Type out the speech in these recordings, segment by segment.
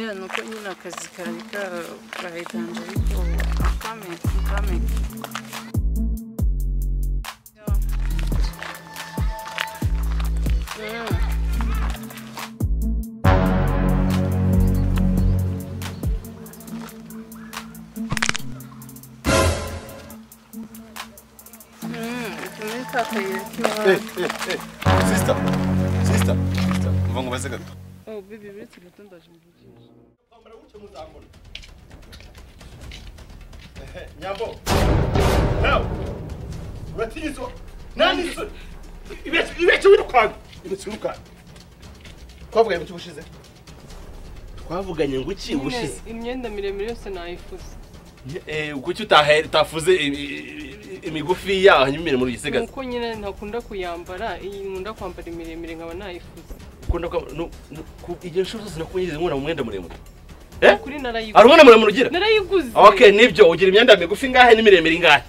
Oya nuko nyine akazi kari karahitanje ariko I'm coming. Hey, hey, hey. Sister. Mva ngo baze gato. Oh baby, uretse gato ndaje mvugisha. Kwambara gutyo muzambona. Nyambo. Nawe. Uratinyizwa. Nani so? Ibece wirukanka. Ibece wirukanka. Twavuganye ngo ubushize. Twavuganye ngo iki ubushize? Imyenda miremire yose nayifuze. Kuki utafuze imigufi ya hanyuma imiremire uyisigaze? Nuko nyine ntakunda kuyambara, iyi nkunda kwambara imiremire nkaba nayifuze. Ukunda igihe nshuro zose nakunyirize nkunda mu mwenda muremure. Kuri narayiguze. Hari umwenda muremure ugira? Narayiguze. Okay, nibyo ugira imyenda migufi ingahe n'imiremire ingahe?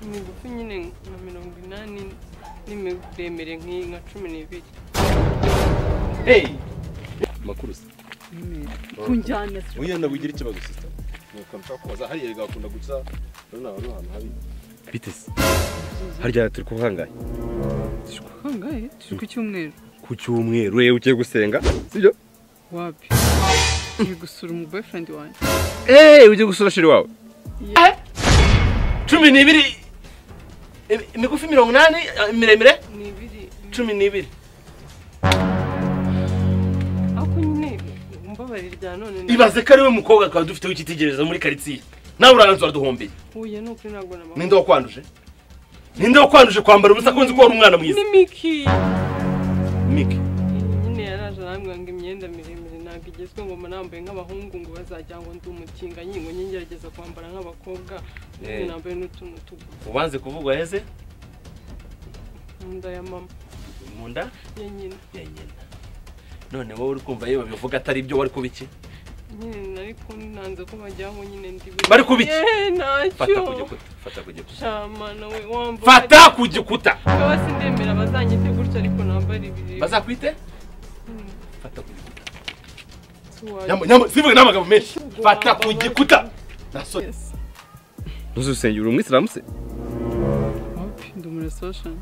Imigufi nyine nka 80 n'imiremire nka 12. Hey! Makuru se. Kunjyana. Oya ndabugira ikibazo sister. Nuko nshaka kubaza hariya gakunda guca urabona ahantu ahantu habi. Bitese. Harya turi kuhangaye. Turi kuhangaye? Turi ku cyumweru. Ku cyumweru wewe ugiye gusenga, sibyo? Wapi? Ngiye gusura umu boyfriend wanjye. Ugiye gusura shiri wawe? 12 imigufi 80 miremire? Ni ibiri. 12. Ako nyine mbabarira rya none. Ibaze ko ari we mukobwa akaba dufite w'icyitegererezo muri quartier. Nawe uranze uraduhombeye. Oya nuko ntabwo nabwo. Ninde wakwanduje? Ninde wakwanduje kwambara ubusa ko nzi ko wari umwana mwiza? Ni Miki. Miki. Nyine yaraje arambwira ngo imyenda miremire ntabwo igezwe ngo nambaye nk'abahungu ngo bazajya ngo ndi umukinga nyingo ngerageza kwambara nk'abakobwa nambaye n'utuntu tugufi. Ubanze kuvugwa heze? Mu nda ya mama. Mu nda? Ya nyina. Ya nyina. None wowe uri kumva yewe babivuga atari ibyo wari kubiki? Nyine nari kunanze ko bajya ngo nyine ndi bari kubiki? Ntacyo. Fata ku gikuta, fata ku gikuta. Shamana we wamba. Fata ku gikuta. Baba sindemera bazanyite gutyo ariko nambara ibiri. Bazakwite? Fata ku gikuta. Nyambo nyambo sivuge n'amagambo menshi. Fata ku gikuta. Naso. Ntuzusengera umwisilamu se? Wapi ndi muri restoration.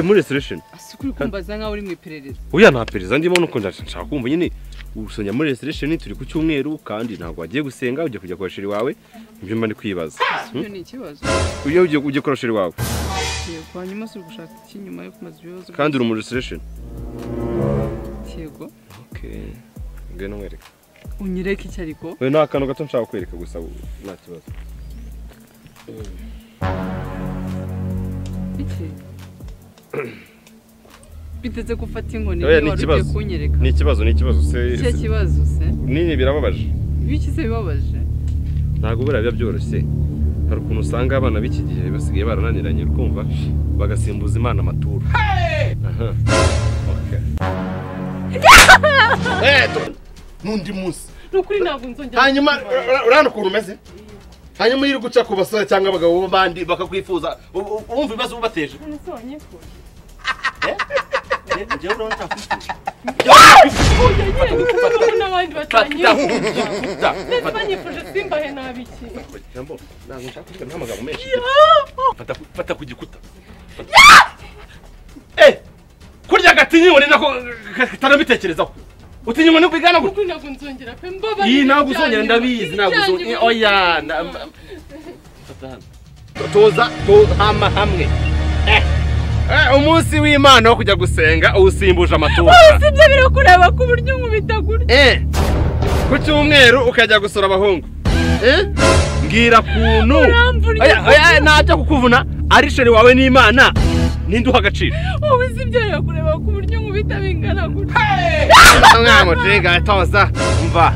Muri restoration. Asukuri kumbaza nkaho uri mu iperereza. Oya nta perereza ndimo nuko ndashaka kumva nyine usenya muri restoration turi ku cyumweru kandi ntabwo wagiye gusenga ugiye kujya kwa sheri wawe nibyo mba ndi kwibaza. Ibyo ni ikibazo. Uyo ugiye kwa sheri wawe. Yego hanyuma si gushaka iki nyuma yo kumaza ibibazo. Kandi uri muri restoration. Yego. Okay. Ngeno nkwereka. Unyereke iki ariko? Oya nta kantu gato nshaka kwereka gusa nta kibazo. Iki? Biteze gufata inkoni wari ugiye kunyereka. Ni ikibazo se. Iki kibazo se? Nini birababaje. Biki se bibabaje? Ntago buriya biba byoroshye. Hari ukuntu usanga abana b'iki gihe basigaye barananiranye ukumva bagasimbuza Imana amaturo. Aha. Okay. Nundi munsi. Nukuri ntabwo nzongera. Hanyuma urana ukuntu umeze? Hanyuma iri guca ku basore cyangwa abagabo bandi bakakwifuza umva ibibazo ubateje. None se wanyifuje? Njyewe urabona ntakwifuje. N'abandi batanyifuje. Banyifuje simbahe nabi iki? Jambo, ntabwo nshaka kuvuga n'amagambo menshi. Fata ku gikuta. Kurya gatinyi ngo nako katanabitekerezaho. Utinye ngo nubigana gute? Kuko ntabwo nzongera pe mbabarira. Iyi ntabwo uzongera ndabizi ntabwo uzongera. Oya fata hano. Toza hama hamwe. Umunsi w'Imana wo kujya gusenga usimbuje amaturo. Usibye birakureba ku buryo nkubita gutya. Ku cyumweru ukajya gusura abahungu. Mbwira kuntu. Oya ntajya kukuvuna ari sheri wawe n'Imana. Ninde uha agaciro? Ubu sibyo birakureba ku buryo nkubita bingana gutya. Mwamujenga toza mva.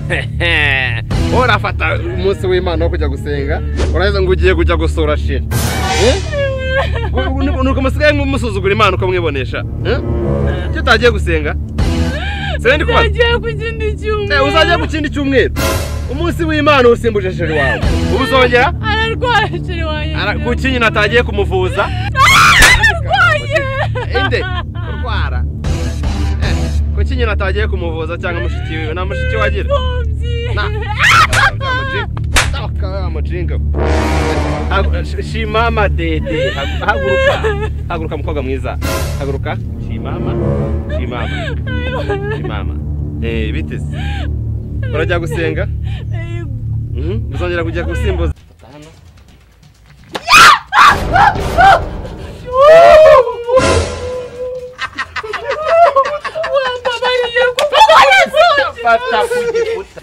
Urafata umunsi w'Imana wo kujya gusenga uraheza ngo ugiye kujya gusura sheri. Nuko musigaye musuzugura Imana uko mwibonesha. Icyo utagiye gusenga? Sendi kubaza. Uzagiye ku kindi cyumweru. Uzagiye ku kindi cyumweru. Umunsi w'Imana usimbuje sheri wawe. Ubuzongera? Ararwaye sheri wawe. Kuki nyina atagiye kumuvuza? Ararwaye. Inde kurwara. Kuki nyina atagiye kumuvuza cyangwa mushiki wiwe? Nta mushiki wagira. Amajinga. Shimama dede. Haguruka. Haguruka mukobwa mwiza. Haguruka. Shimama. Shimama. Shimama. Biteze. Urajya gusenga? Uzongera kujya gusimbuza. Hano. Fata ku gikuta.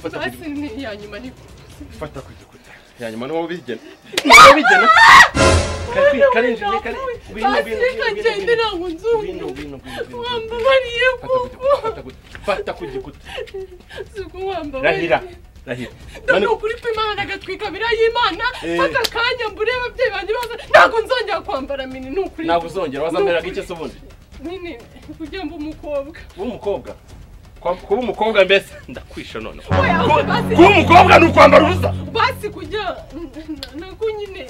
Fata ku gikuta. Ya nyuma niwo bigena. Niwo bigena. Karinjiye kari. Wino. Wambabariye kuko. Fata ku gikuta. Suko wambabariye. Rahira. Rahira. Ndabona kuri kw'Imana nagatwika bira y'Imana. Fata kanya mbure ababyeyi banjye baza. Ntago nzongera kwambara mini nukuri. Ntago uzongera wazamberaga iki se ubundi? Nini kugira ngo umukobwa. Umukobwa. Kuba umukobwa mbese ndakwisha none. Kuba umukobwa ni ukwambara ubusa. Basi kujya nako nyine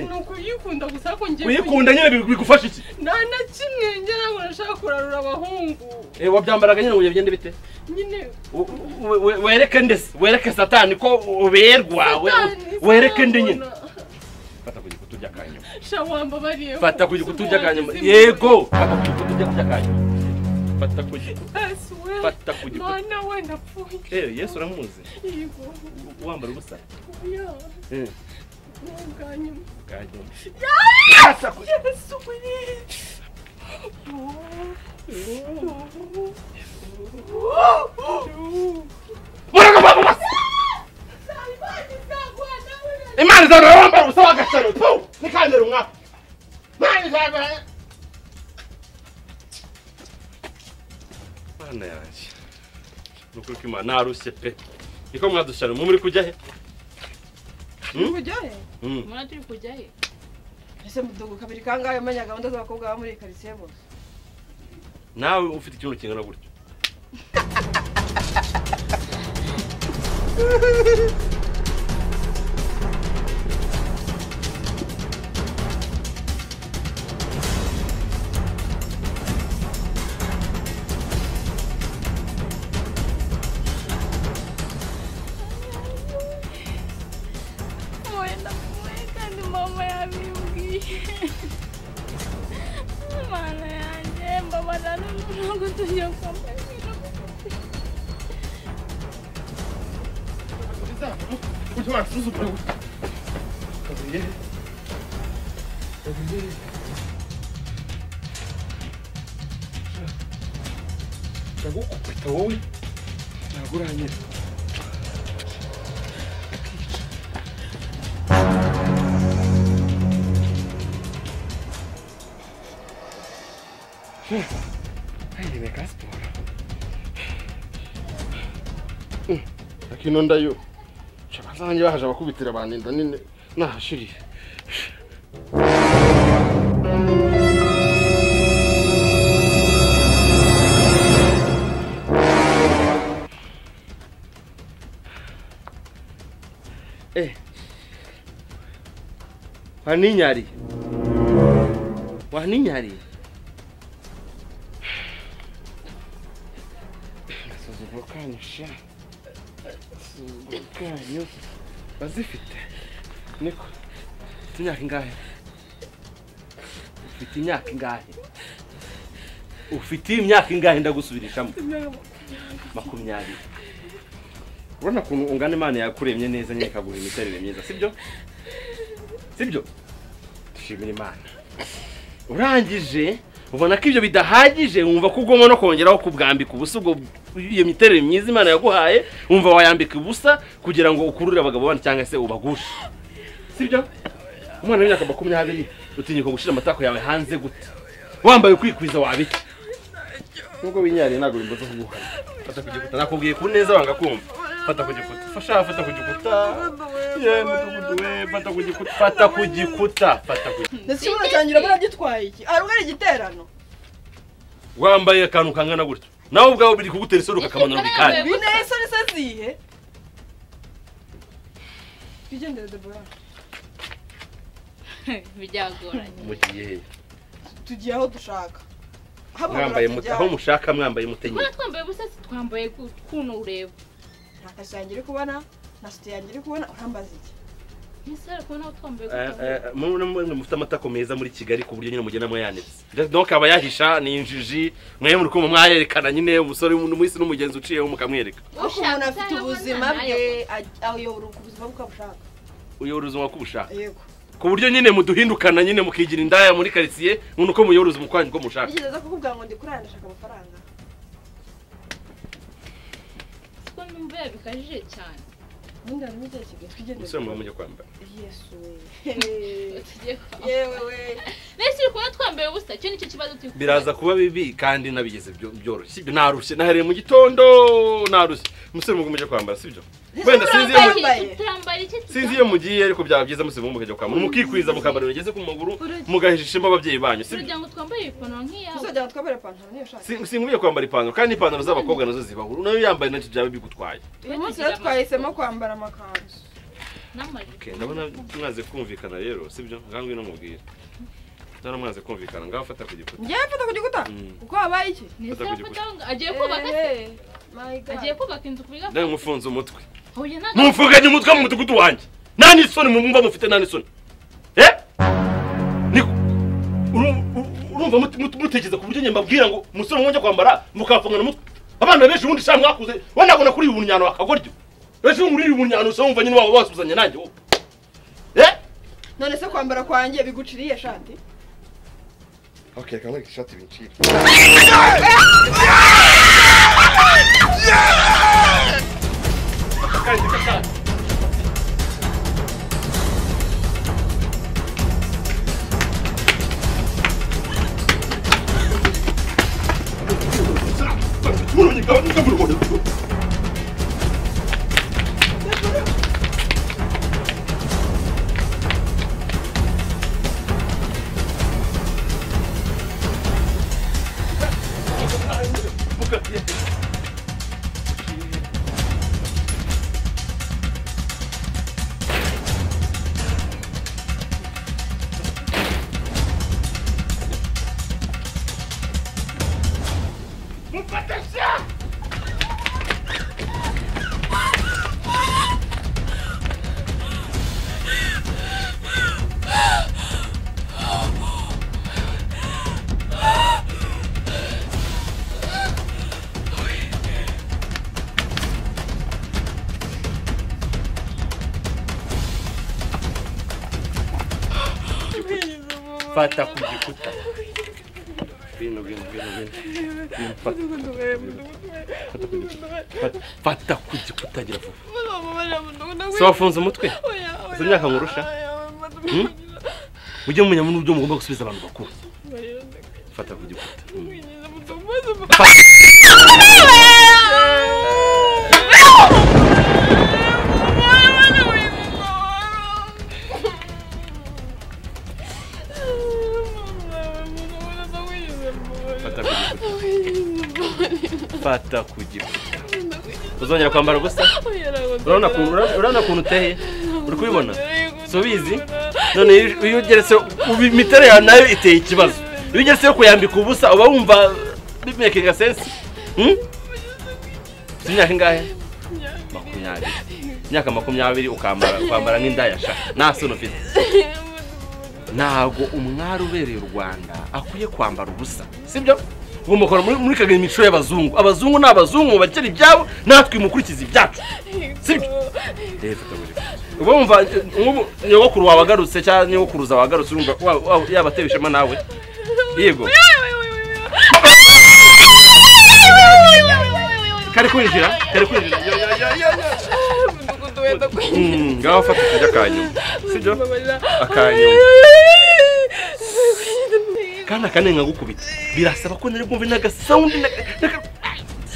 nukuyikunda gusa ko ngiye kuyikunda nyine bigufasha iki? Nta na kimwe njye ntabwo nashaka kurarura abahungu. Wabyambaraga nyine ngo bigende bite? Nyine wereke ndese wereke satani ko uberwa wereke ndi nyine. Fata ku gikuta ujya kanyuma. Sha wambabariye. Fata ku gikuta ujya kanyuma. Yego. Fata ku gikuta ujya kanyuma. Fata ku gikuta. Fata ku gikuta. Mana we ndapfuye. Yesu uramuzi? Yego. Wambara ubusa? Oya. Nganyuma. Nganyuma. Fata ku Yesu we. Muraga Imana izarura wambara ubusa wagashano. Pu! Nikandera umwaka. Imana izarura. Mana yanjye. Nukuri ko Imana narushye pe. Niko mwadushana muri kujya he? Kujya he? Mwana turi kujya he? Ese mudugu kabiri kangahe umenya gahunda z'abakobwa ba muri quartier bose? Nawe ufite ikintu kingana gutyo. Mana yanjye mbabara ntabwo tujya kwambara ibintu. Ndagukubita wowe ntabwo uranyira. Reka siporo. Akino ndayo. Abazanjye bahaje abakubitira abantu inda nini nahashiriye. Waninyari. Waninyari. Agasuzuguro kanyu sha. Agasuzuguro kanyu bazifite. Niko. Ufite imyaka ingahe? Ufite imyaka ingahe? Ufite imyaka ingahe ndagusubirishamo? 20. Urabona ukuntu ungana Imana yakuremye neza nyine ikaguha imiterere myiza, sibyo? Sibyo? Dushimira Imana. Urangije ubona ko ibyo bidahagije wumva ko ugomba no kongeraho kubwambika ubusa ubwo iyo miterere myiza Imana yaguhaye wumva wayambika ubusa kugira ngo ukurure abagabo bandi cyangwa se ubagushe. Sibyo? Umwana w'imyaka 20 utinyuka gushira amatako yawe hanze gute? Wambaye kwikwiza wabiki? Nubwo winyariye ntabwo bimbuza kuguhana. Fata ku gikuta nakubwiye ku neza wanga kumva. Fata ku gikuta. Fasha fata ku gikuta. Ye mudugudu we fata ku gikuta. Fata ku gikuta. Fata ku. Ndetse ikibuno cyanjye urabona gitwaye iki? Arubwo ari igiterano. Wambaye akantu kangana gutyo. Nawe ubwawe biri kugutera isoni ukakamanura bikanya. Binteye isoni se zihe? Twigendere Deborah. Bijyagoranye. Mugiye he? Tugiye aho dushaka. Mwambaye mute aho mushaka mwambaye mute nyine. Twambaye ubusa twambaye kuno ureba. Nta kazi yanjye uri kubona, nta suti yanjye uri kubona, urambaza iki? Nisere kubona utwambaye gute? Mwe mufite amatako meza muri Kigali ku buryo nyine mugenda mwayanitse. Donc aba yahisha ni injiji, mwe muri kumwe mwayerekana nyine umusore n'umuhisi n'umugenzi uciyeho mukamwereka. Umuntu afite ubuzima bwe, ayobora ubuzima bwe uko. Uyobora ubuzima bwe ubushaka. Yego. Ku buryo nyine muduhindukana nyine mukigira indaya muri quartier, umuntu uko muyobora ubuzima kwanyu ko mushaka. Nigeze kukubwira ngo ndi kurara ndashaka amafaranga. Ko numva bikajije cyane. Ubundi harimo igihe kigali twigendera. Umusore muba mujya kwambara. Yesu we. Yewe we. Nese uri kubona twambaye ubusa, icyo nicyo kibazo turi. Biraza kuba bibi kandi nabigeze byoroshye. Sibyo narushye, nahereye mu gitondo narushye. Umusore muba mujya kwambara sibyo? Wenda sinzi iyo sinzi iyo mugiye ariko byaba byiza musore muba mujya kwambara. Mukikwiza mukambara bigeze ku maguru mugahisha ishema ababyeyi banyu sibyo? Kugira ngo twambaye ipantaro nk'iyawe. Kugira ngo twambare ipantaro niyo shaka. Sinkwiye kwambara ipantaro kandi ipantaro z'abakobwa nazo zibaho. Nayo yambaye nacyo byaba bigutwaye. Uyu munsi rero twahisemo kwambara amakanzu. Okay, ndabona mwaze kumvikana rero sibyo? Ngaho ngwino mubwire. Ndabona mwaze kumvikana ngaho fata ku gikuta. Ngiye fata ku gikuta? Kuko habaye iki? Agiye kubaka se? Agiye kubaka inzu kubiga. Ndaye mufunze umutwe. Mumfuganye umutwe mu mudugudu wanjye. Nta n'isoni mumva mufite nta n'isoni. Eh? Niko urumva mutekereza ku buryo mbabwira ngo umusore mwongeye kwambara mukafungana umutwe. Abana benshi ubundi sha mwakuze wanabona kuri ubu nyano akagoryo. Ejo muri ubu nyano usha wumva nyine wabo basuzanya nanjye wowe. Eh? None se kwambara kwanjye biguciriye shati? Okay, reka nkwereke ishati bincira. Fata ku gikuta. Bino. Fata ku gikuta gira vuba. So wafunze umutwe? Uzi imyaka nkurusha? Ujye mumenya n'uburyo mugomba gusubiza abantu bakuru. Fata ku gikuta. Fata ku gikuta. Uzongera kwambara ubusa? Urabona ukuntu uteye? Uri kubibona? So bizi? None iyo ugeretse imiterere yawe nayo iteye ikibazo. Iyo ugeretse yo kuyambika ubusa uba wumva bimakinga sense. Ufite imyaka ingahe? 20. Imyaka 20 ukambara nk'indaya sha. Nta soni ufite. Ntabwo umwari ubereye u Rwanda akwiye kwambara ubusa. Sibyo? Ugomba gukora muri kaga imico y'abazungu. Abazungu ni abazungu bakira ibyabo natwe mukurikiza ibyacu. Sibyo? Uba wumva nyogokuru wawe agarutse cyangwa nyogokuruza wawe agarutse urumva yabatewe ishema nawe. Yego. Kari kwinjira, kari kwinjira. Ngaho fata kurya akanyuma. Sibyo? Akanyuma. Kana kane nkagukubita. Birasaba ko nari bwumve n'agasaundi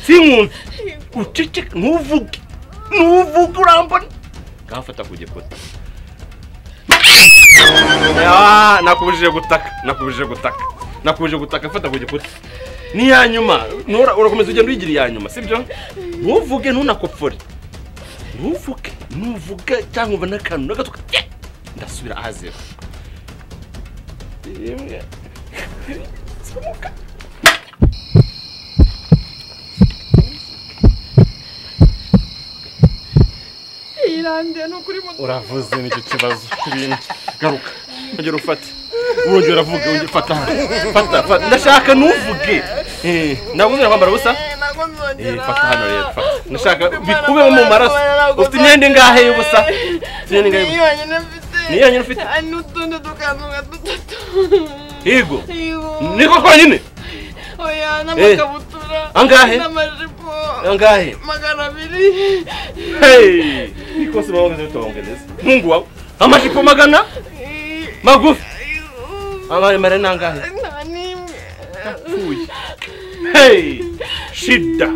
sinkumve. Uceceke ntuvuge. Ntuvuge urambona. Ngaho fata ku gikuta. Nakubujije gutaka, nakubujije gutaka. Nakubujije gutaka, fata ku gikuta. Ni ya nyuma. Urakomeza ugenda uyigira iya nyuma, sibyo? Ntuvuge ntunakopfore. Ntuvuge, ntuvuge cyangwa umva n'akantu n'agatuka. Ndasubira ahazero. Rimwe. Somoka. Irandiye no kuri moto. Uravuze nicyo kibazo ibintu. Garuka. Ongera ufate. Urongera uravuga ongera fata. Fata, fata. Ndashaka ntuvuge. Ntabwo uzongera kwambara ubusa? Fata hano rero, fata. Ndashaka bikubemo mu maraso. Ufite imyenda ingahe y'ubusa? Ufite imyenda ingahe y'ubusa? Ni yonyine ufite? N'utundi dukanzu nka dutatu. Yego. Niko konyine? Oya, n'amakabutura. Angahe? N'amajipo. Angahe? 200. Hey! Niko se mama ngeze. Mungu wawe. Amajipo 100? Magufi. Amaremare nangahe? Nta nimwe. Apfuye. Hey! Shida.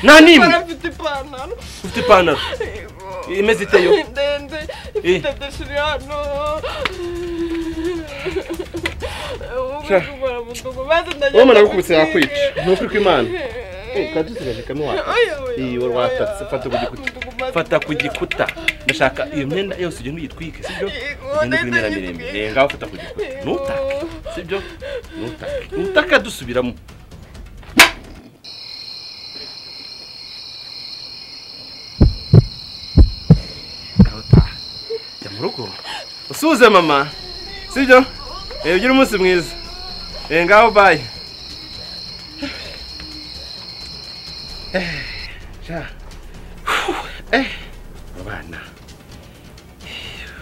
Nta nimwe. Mfite ipantaro. Ufite ipantaro. Imeze ite yo? Ndende. Ifite deshiri hano. Wowe naragukubise yakwica. Ntukuri kw'Imana. Kadusigaje kamwe watatse. Iyi watatse fata ku gikuta. Fata ku gikuta. Ndashaka iyo myenda yose ugenda uyitwike, sibyo? Ugenda ugura imyenda miremire. Ngaho fata ku gikuta. Ntutake, sibyo? Ntutake. Ntutaka dusubiramo. Jya mu rugo. Usuhuze mama. Sibyo? Ugire umunsi mwiza. Ngaho bye. Abana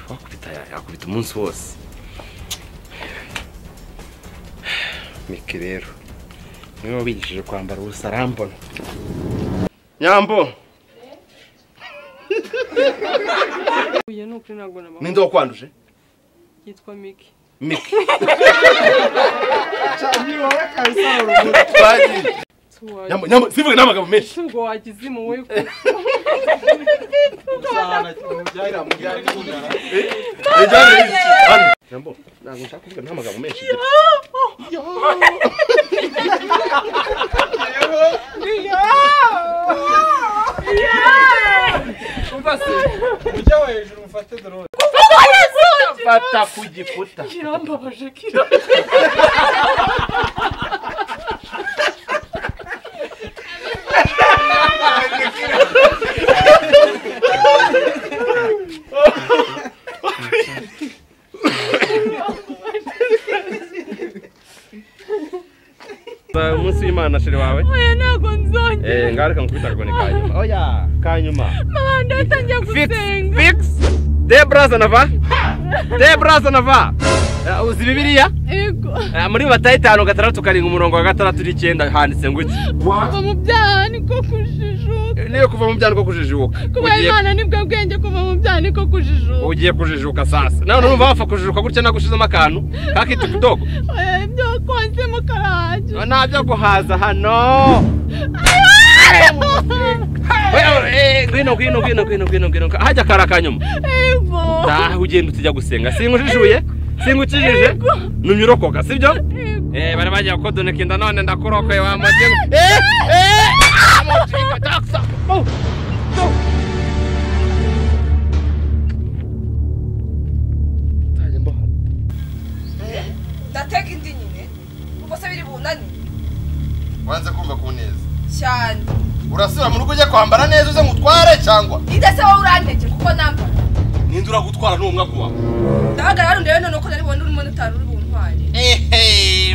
wakubita yakubita umunsi wose. Miki rero niwe wabigishije kwambara ubusa arambona. Nyambo. Uye nukuri ntabwo nabona. Ninde wakwanduje? Yitwa Miki. Miki. Nyambo, nyambo, sivuge n'amagambo menshi. Ubwo wagize impuhwe ko. Nyambo, ntabwo nshaka kuvuga n'amagambo menshi. Ujya hejuru mufate drone. Fata ku gikuta. Kirambabaje kira. Umunsi w'Imana sheri wawe. Oya ntabwo nzongera. Ngaho reka nkubita akagoni kanyuma. Oya, kanyuma. Mama ndatangiye gusenga. Fix. Debra zanava. Debra zanava. Uzi Bibiliya? Yego. Muri Matayo 5 6 7 umurongo wa 6 9 handitse ngo iki? Kuva mu byaha niko kujijuka. Niyo kuva mu byaha niko kujijuka. Kuba Imana nibwo bwenge, kuva mu byaha niko kujijuka. Ugiye kujijuka sasa. None urumva wapfa kujijuka gutya nagushizemo akantu kakita kidogo. Oya ibyo konsemo karahagije. Ntabyo guhaza hano. Ngwino ngwino ngwino ngwino ngwino ngwino. Hajya kara kanyuma. Yego. Taha ugenda utijya gusenga. Sinkujishuye? Sinkukijije? Numyurokoka sibyo? Bari bagiye kukodoneka inda none ndakurokoye wa mugingo. Mugingo taksa. Ndateka indi nyine. Ubwo se biri bunani? Wanze kumva ku neza. Cyane. Urasubira mu rugo ujya kwambara neza uze ngutware cyangwa? Idase wowe urantege kuko nambara. Ninde uragutwara n'uwo mwaka wawe? Ndahagarara ndebe none ko nari bubone urimo n'utari uri buntware.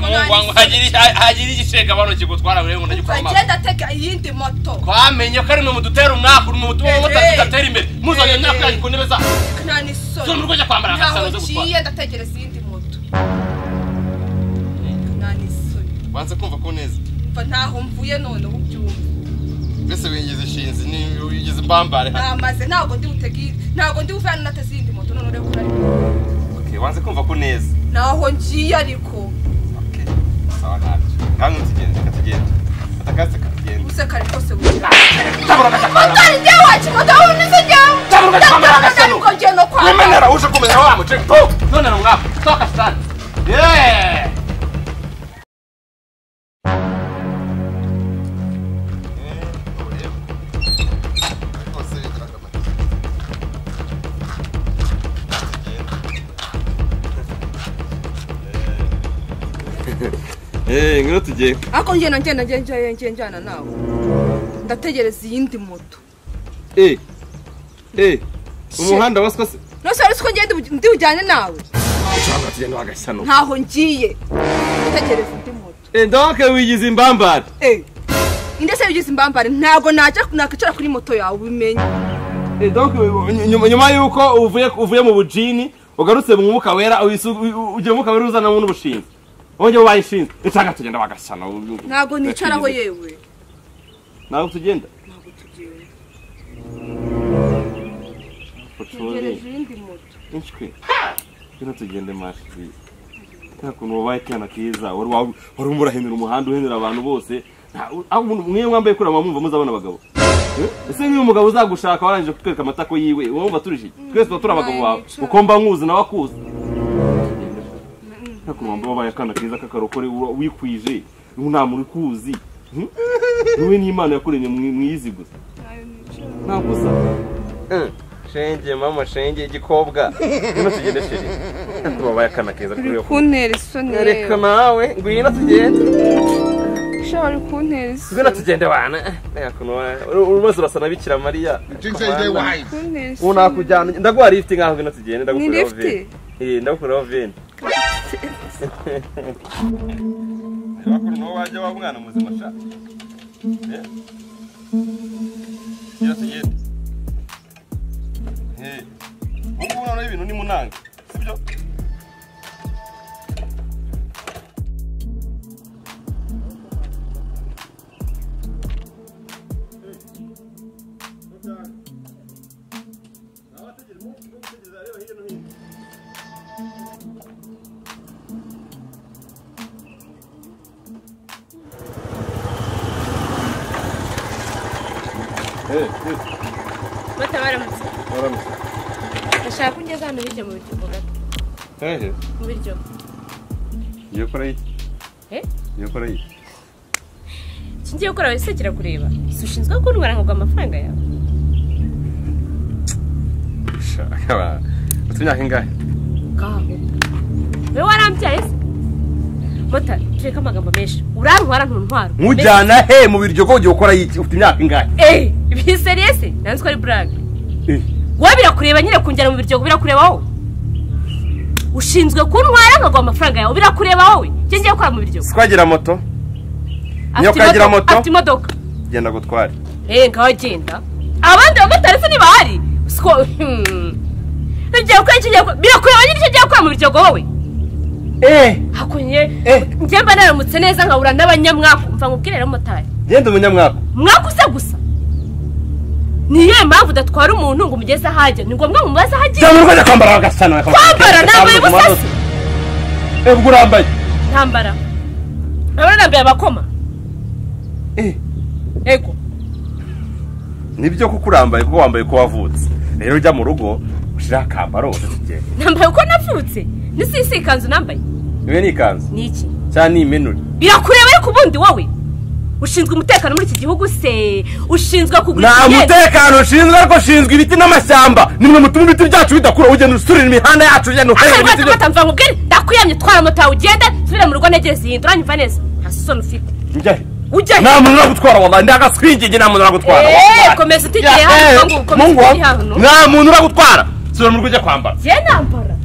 Mungu wangu hagira igishega bano kigutwara wewe ngo ndagikora amaso. Ngenda teka iyindi moto. Twamenye ko ari mwe mudutera umwaka uri mu mutuma mutari imbere. Muzanye imyaka yanyu ku ntebe za. Nta nisoni. Zo mu rugo ujya kwambara agasaro zo gutwara. Ngiye ndategereza iyindi moto. Nta nisoni. Wanze kumva ko neza. Mva ntaho mvuye none ubyumva. Mbese wingize ishinzi ni wigize imbambare hano. Namaze ntabwo ndi butegire. Ntabwo ndi buvana nateze iyindi moto none ureko nari. Okay, wanze kumva ko neza. Naho ngiye ariko. Okay. Sawa ntabyo. Ngango tugende, katugende. Atakase katugende. Useka ariko se bugira. Motari ngiye wacu moto unize ngiye. Kumenera uje kumenera wa mucenga. None ngapho. Toka sana. Yeah. Ngwino tugiye. Ako ngenda ngenda ngenda ngenda njana nawe. Ndategereza iyindi moto. Umuhanda waswa se. Nose wari uzi ko ngenda ndi bujyane nawe? Cyangwa tugenda wagashyano. Ntaho ngiye. Tegereza indi moto. Donc wigize imbambare. Inde se wigize imbambare? Ntago najya nakwicara kuri moto yawe ubimenye. Donc nyuma yuko uvuye mu bujini ugarutse mu mwuka wera ugiye mu mwuka wera uzana n'ubushinzi. Wongeye wayishinze. Cyangwa tugenda wagashyano. Ntago nicaraho yewe. Ntago tugenda. Ntago tugenda. Tegereza indi moto. Inshwi. Ngwino tugende mashi. Nta kuntu wabaye kana kiza wari umurahenera umuhanda uhenera abantu bose. Mwe mwambaye kuri mwumva muzabona abagabo. Ese niyo umugabo uzagushaka warangije kutwereka amatako yiwe wumva turije. Twese tuba turi abagabo bawe. Uko mba nkuzi nawe akuzi. Nta kuntu wambaye wabaye kana kiza kakarokore wikwije. Nta muntu ukuzi. Niwe n'Imana yakuremye mwizi gusa. Nta gusa. Shenge mama shenge igikobwa. Ngwino tugende sheri. Tubabaye akana keza kuri yo. Kuntera isoni. Reka nawe ngwino tugende. Shari kuntera isoni. Ngwino tugende wana. Reka kuno urumaze urasa na Bikira Mariya. Unakujyana ndaguha lift ngaho ngwino tugende ndagukuraho veni. Ndagukuraho veni. Bakuru no wajya wa mwana muzima sha. Ngwino tugende. Ubu none ibintu ni munange sibyo? Mata baramutse. Baramutse. Ndashaka ko ungeza hano hirya mu biryogo gato. Hehe? Mu biryogo. Ngiye gukora iki? Ngiye gukora iki? Icyo ngiye gukora wese kirakureba. Si ushinzwe kuntwara nkaguha amafaranga yawe? Shaka. Ufite imyaka ingahe? Ngaho. Wowe warambyaye se? Mota, tureke amagambo menshi. Urantwara ntuntwara. Nkujyana he mu biryogo ugiye gukora iki? Ufite imyaka ingahe? Ibiseriye se? Nanzi ko ari blague. Wowe birakureba nyine kunjyana mu biryogo birakureba wowe. Ushinzwe kuntwara nkaguha amafaranga yawe birakureba wowe. Njye ngiye gukora mu biryogo. Sikwagira moto. Niyo kagira moto. Afite imodoka. Genda gutware. Ngaho genda. Abandi bamotari se ntibahari. Siko ngiye gukora iki ngiye birakureba nyine icyo ngiye gukora mu biryogo wowe. Hakunye njye mba naramutse neza nkabura n'abanyamwaku mva nkubwire rero motari. Genda umunyamwaku. Mwaku se gusa. Niyo mpamvu udatwara umuntu ngo umugeze ahajya ni ngombwa umubaze aho agiye. Cyangwa urwajya kwambara agasana. Kwambara nambaye ubusa se. Ubwo urambaye. Ntambara. Urabona nambaye abakoma. Ego. Nibyo kuko urambaye kuko wambaye ko wavutse. Rero ujya mu rugo ushira akambaro tugende. Nambaye uko navutse. Nisi ikanzu nambaye. Ibe ni ikanzu. Ni iki? Cyane ni imenure. Birakureba ariko ubundi wowe. Ushinzwe umutekano muri iki gihugu se? Ushinzwe kugura nta mutekano ushinzwe ariko ushinzwe ibiti n'amashyamba. Nimwe mutuma ibiti byacu bidakura ugenda usurira imihanda yacu ugenda uherera ibiti. Mata mva nkubwire ndakuyamye twara moto yawe ugende nsubire mu rugo ntegereze iyi uranyumva neza. Nta soni ufite. Njye Ujya nta muntu uragutwara wallahi ndagaswinginge nta muntu uragutwara. Komeza utigire hano ngo komeza utigire hano. Nta muntu uragutwara. Subira mu rugo ujya kwambara. Njye nambara.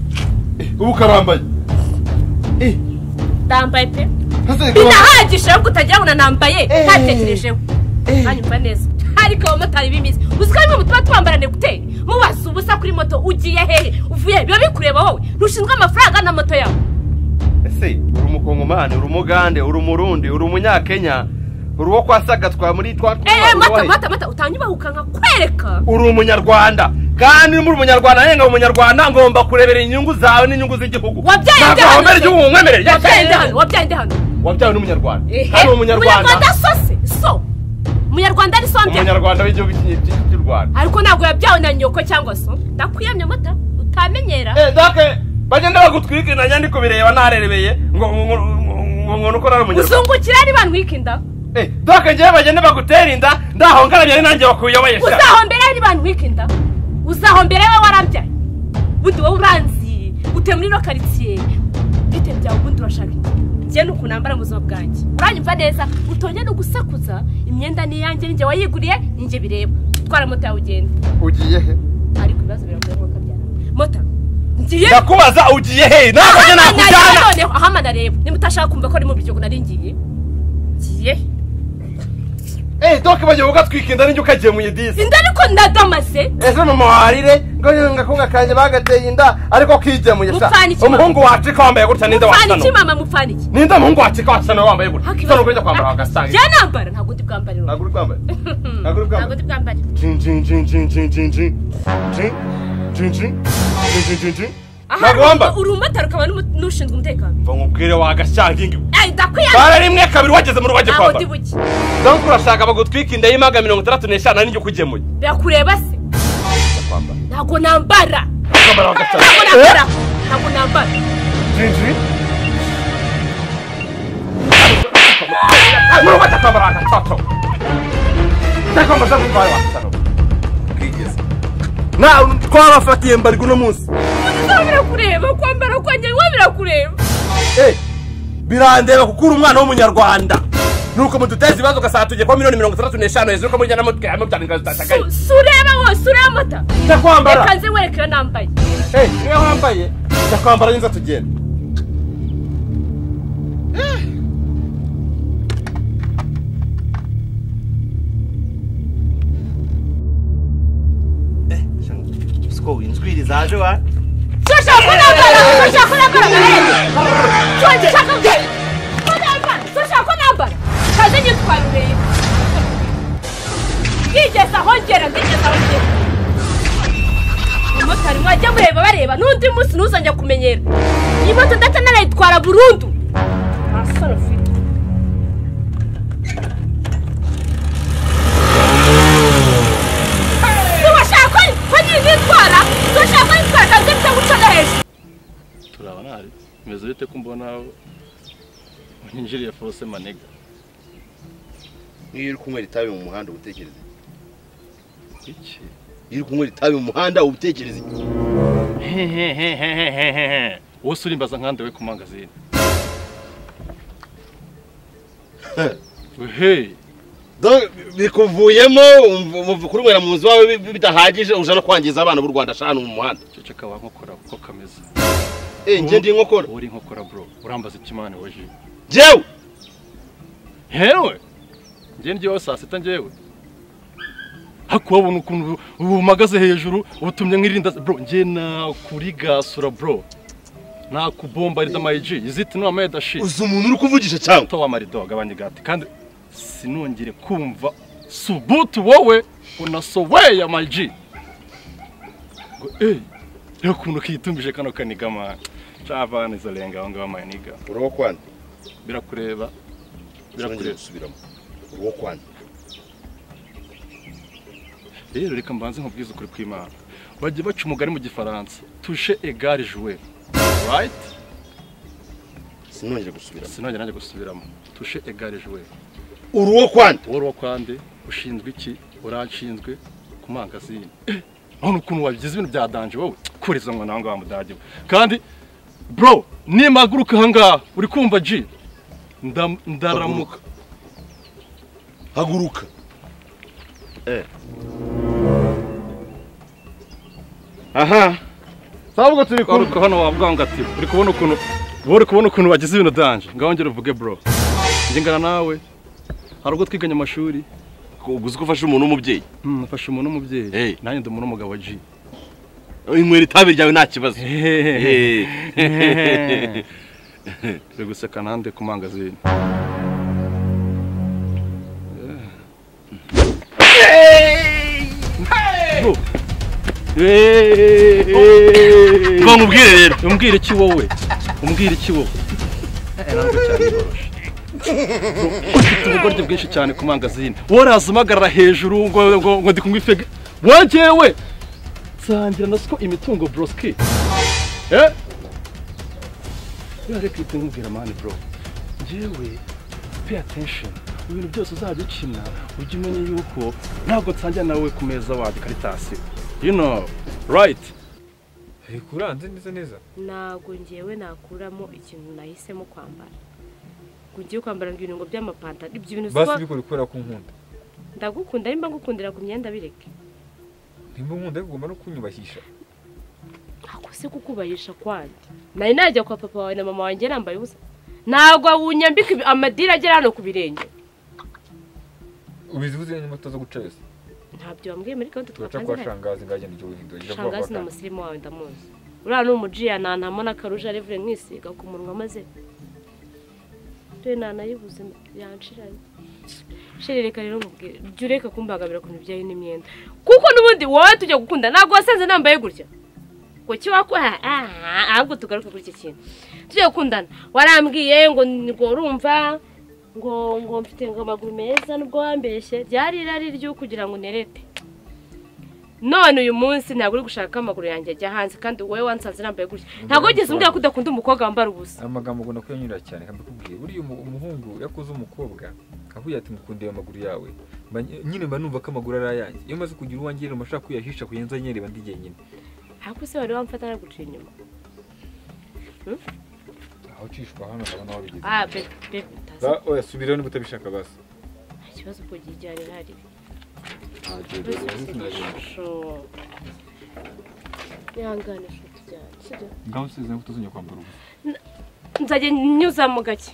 Ubu karambaye. Ndambaye pe. Binahagije ahubwo utagira ngo nambaye ntatekerejeho. Hanyuma neza. Ariko abamotari b'imizi uzi ko bimwe mutuma twambarane gute? Mubaza ubusa kuri moto ugiye hehe? Uvuye biba bikureba wowe. Ntushinzwe amafaranga na moto yawe. Ese uri umukongomani, uri umugande, uri umurundi, uri umunyakenya, uri uwo kwa Sagatwa muri twa mata mata utanyubahuka nkakwereka. Uri umunyarwanda. Kandi uri umunyarwanda nenga umunyarwanda ngomba kurebera inyungu zawe n'inyungu z'igihugu. Wabyaye nde hano? Wabyaye nde hano? Wabyawe n'umunyarwanda. Kandi umunyarwanda. Umunyarwanda sose so. Umunyarwanda ari so mbya. Umunyarwanda w'igihugu cy'u Rwanda. Ariko ntabwo yabyawe na nyoko cyangwa so. Ndakuyamye mata utamenyera. Dake bagenda bagutwika na nyandiko bireba narerebeye ngo ngo nuko nari umunyarwanda. Uzungukira ari bantwika inda. Dake ngiye bagenda bagutera inda ndahongaranye ari nanjye bakuyoboye sha. Uzahombera ari bantwika inda. Uzahombera we warambyaye. Bundi wowe uranzi utuye muri no quartier. Bite byawe ubundi urashaka iki? Njye nuko nambara mu buzima bwanjye. Uranyumva neza utonye no gusakuza imyenda ni yanjye ninjye wayiguriye ninjye bireba. Twara moto yawe ugende. Ugiye he? Ariko ibibazo birakureba. Ngiye. Ndakubaza ugiye he? Ntabwo njye nakujyana. Noneho ahamana rero. Nimba utashaka kumva ko ari mu biryogo nari ngiye. Ngiye. Donc bagiye kugatwika inda n'injye ukagemuye disi. Inda ariko ndadamaze. Ejo mama warire ngo ngakunga kanje bagateye inda ariko kigemuye sha. Umuhungu wacika wambaye gutya ninde wacika? Mupfana iki mama mupfana iki? Ninde umuhungu wacika wacana wambaye gutya? Sano kujya kwambara agasanga. Je nambara ntabwo ndi bwambare. Ntabwo uri bwambare. Ntabwo uri bwambare. Ntabwo ndi bwambare. Jin jin jin jin jin jin jin. Jin jin jin jin jin jin. Ntabwo wambara. Uri umumotari ukaba n'ushinzwe umutekano. Mva nkubwire wagashangingi. Ndakwiyanga. Bara rimwe kabiri wageze mu rugo wagiye kwambara. Ntabwo ndi buke. Donc urashaka bagutwika inda y'imaga 65 n'injye ukugemuye. Birakureba se? Ntabwo nambara. Kwambara wagashangi. Ntabwo nambara. Ntabwo nambara. Jinji. Mu rugo wagiye kwambara wagashangi. Ndakwambara kwambara wagashangi. Kigeze. Na twabafatiye mbarwa uno munsi. Birakureba kwambara kwanjye we birakureba. Birandeba kuko uri umwana w'umunyarwanda. Nuko muduteza ibibazo ugasanga tugiye kuba miliyoni 65 hejuru ko mujyana mutwe mubyana zitashagaye. Sureba wowe sureba mata. Ndakwambara. Reka nze wereke iyo nambaye. Niyo wambaye. Ndakwambara nza tugenda. Siko inzwiri zaje wa. Turashaka ko nambara. Turashaka ko nambara. Turashaka ko nambara. Kaze nyitwarire. Ngigeze aho ngera, ngigeze aho ngera. Umumotari mwajya mureba bareba n'undi munsi ntuzongera kumenyera. Iyi moto ndetse narayitwara burundu. Nta soni ufite. Turashaka ko nitwara, turashaka ko nitwara kaze mfite guca no hejuru. Turabana hari. Meze bite ko mbona unyinjiriye force manega. Iyo uri kunywera itabi mu muhanda ubutekereza iki? Iyo uri kunywera itabi mu muhanda ubutekereza iki? Wowe urimbaza nkande we ku mangazini. Hey. Donc bikuvuyemo umva mu nzu wawe bidahagije uja no kwangiza abana b'u Rwanda shanu mu muhanda. Ceceka wa nkokora uko kameze. Nje ndi inkokora. Uri inkokora bro. Urambaza ikimana weje. Jewe. Hewe. Nje ndiyo saa sita njewe. Hakuwabona ukuntu umagaze hejuru ubutumye nkirinda bro nje na kuri gasura bro. Na kubomba ari my G. Is it no ameda shit. Uzi umuntu uri kuvugisha cyangwa? To wa marido gabanye gati kandi sinongere kumva subutu wowe unasoweya my G. Ngo rero ukuntu kitumbije kano kaniga man. Chavana izolenga aho ngaho my nigga. Uruwo kwanda. Birakureba. Birakureba gusubiramo. Uruwo kwanda. Rero reka mbanze nkubwize ukuri kw'Imana. Bajye baca umugani mu gifaransa. Touche égale jouer. Right? Sinongere gusubiramo. Sinongere nanjye gusubiramo. Touche égale jouer. Uruwo kwande. Uruwo kwande ushinzwe iki? Uranshinzwe ku mangazini. None ukuntu wabigize ibintu bya danger wowe. Kuriza ngo nawe ngaho mudage. Kandi bro, nimaguruka aha ngaha uri kumva G. Ndaramuka. Haguruka. Aha. Sabwo turi kumva hano wabwanga ati uri kubona ukuntu uri kubona ukuntu bagize ibintu danger. Ngaho ngera uvuge bro. Nje ngana nawe. Hari ubwo twiganye amashuri. Uguze ko ufashe umuntu w'umubyeyi. Nafashe umuntu w'umubyeyi. Nanjye ndi umuntu w'umugabo G. Inywera itabi ryawe nta kibazo. Uri guseka nande ku mangazini. Ngo nkubwire rero. Umbwire iki wowe? Umbwire iki wowe? Ntabwo cyane boroshe. Ufite ubugoryi bwinshi cyane ku mangazini. Woraza umagarara hejuru ngo ngo ndi kunywa ifege. Wajewe. Nsangira na siko imitungo broski. Reka nkubwira mani bro. Njyewe pay attention. Ibintu byose uzajya ukina ujye umenya yuko ntabwo nsangira nawe ku meza wacu karitasi. You know, right? Kuranze neza neza. Ntabwo ngewe nakuramo ikintu nahisemo kwambara. Ngiye kwambara ibintu ngo by'amapantaro ibyo bintu basi bikora kubera ko nkunda. Ndagukunda nimba ngukundira ku myenda bireke. Nimba nkunda ugomba no kunyubahisha. Ako Ese kukubahisha kwandi nari najya kwa papa wawe na mama wanjye nambaye ubusa ntabwo wunyambika amadira agera hano ku birenge ubivuze nyuma utaza guca yose ntabyo wambwiye muri gahunda twapanze kwa shangazi ngagenda ujye uhindura shangazi ni umusirimu wawe ndamuzi uriya ni umujiya nantamo n'akaruja revure nkisiga ku munwa maze dore nanayibuze yanshiranye sheri reka rero nkubwire jya ureka kumbangabira ku bintu bijyanye n'imyenda kuko n'ubundi wowe tujya gukunda ntabwo wasanze nambaye gutya kuki wakora ahubwo tugaruke kuri iki kintu tujya gukundana warambwiye ngo ngo urumva ngo mfite ngo amaguru meza nubwo wambeshye ryari irari ryo kugira ngo nerete none uyu munsi ntabwo uri gushaka amaguru yanjye ajya hanze kandi wowe wansanze nambaye gutya ntabwo wigeze umbwira ko udakunda umukobwa wambara ubusa amagambo ugomba kuyanyura cyane nkabikubwiye buriya umuhungu yakuze umukobwa avuye ati mukundiye amaguru yawe nyine mba numva ko amaguru ari ayanjye iyo maze kugira uwanjye rero mashaka kuyahisha kuyenza nyereba ndi jyenyine ariko se wari wamfata naguciye inyuma aho ucishwa hano ndabona aho bigeze bebe oya subirayo niba utabishaka basi nta kibazo ubwo gijyane ntari ihangane nshuti yanjye ngaho usezeranye ko utazongera kwambara ubusa nzajya nyuzamo gake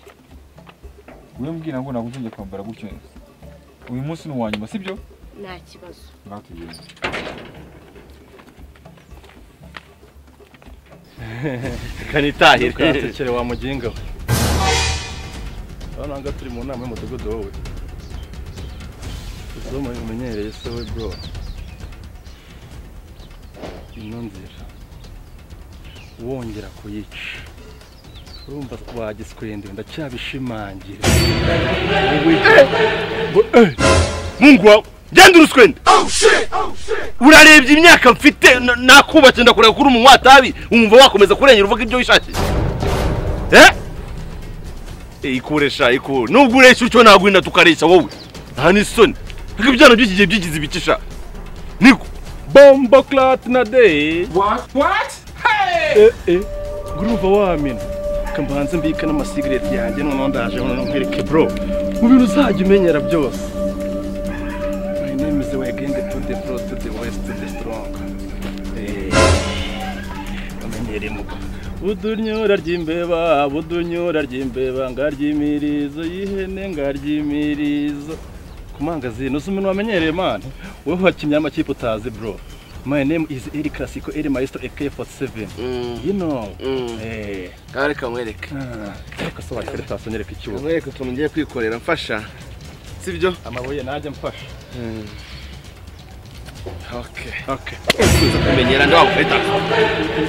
wowe mbwira ngo ntabwo uzongera kwambara gutyo uyu munsi ni uwa nyuma sibyo nta kibazo ngaho tugende kanitahire ukatekere wa muginga we urabona nga turi mu nama y'umudugudu wowe uzo umenyereye se we bro ino nzira wongera kuyica urumva wagiswende ndacyabishimangira Mungu wawe genda uruswende urarebye imyaka mfite nakubatse ndakureba kuri umunywa watabi umva wakomeza kurengera uvuga ibyo wishakiye ikuresha ikure nubwo ureshya utyo nagwinda tukareshya wowe nta n'isoni ariko ibyana by'iki gihe byigize ibikisha niko bombo clat na day what hey urumva wamena kambanze mbika n'amasigareti yanjye noneho ndaje noneho nkwereke bro mu bintu uzajya umenyera byose. My name is Wegende to the pro to the west to the strong. Amenyere mugo. Udunyura ry'imbeba, budunyura ry'imbeba, ngaryimirizo y'ihene ngaryimirizo. Kumangazini usumuntu wamenyereye man. Wowe wakinnye amakipe utazi bro. My name is Eri Classico Eri Maestro AK47. You know. Reka nkwereke. Reka so wakarita asonyereka icyuho. Nkwereke utuntu ngiye kwikorera mfasha. Sibyo? Amabuye najya mfasha. Okay. Okay. Kumenyera ndawakwita.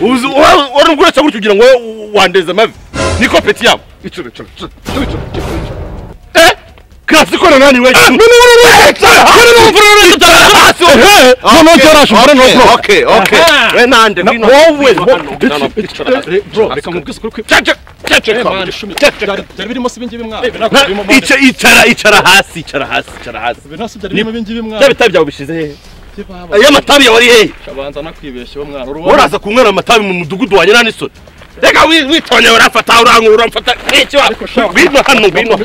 Uzu warungura cyangwa kugira ngo wandeze amavi. Niko peti yabo. Icure icure. Classico na nani wewe? No. Okay, okay. We nande ngwino. Wowe bro, reka nkubwise ukuri. Byari birimo se ibingibi mwana. Icara hasi, icara hasi, icara hasi. Ibintu byari birimo ibingibi mwana. Bya bitabi byawe bishize hehe? Ayo matabi yawe ari hehe? Shabanza nakwibeshye wo mwana. Uraza kunywera amatabi mu mudugudu wanjye nani soni. Reka witonya urafata urankura uramfata nk'iki wa. Ngwino hano ngwino.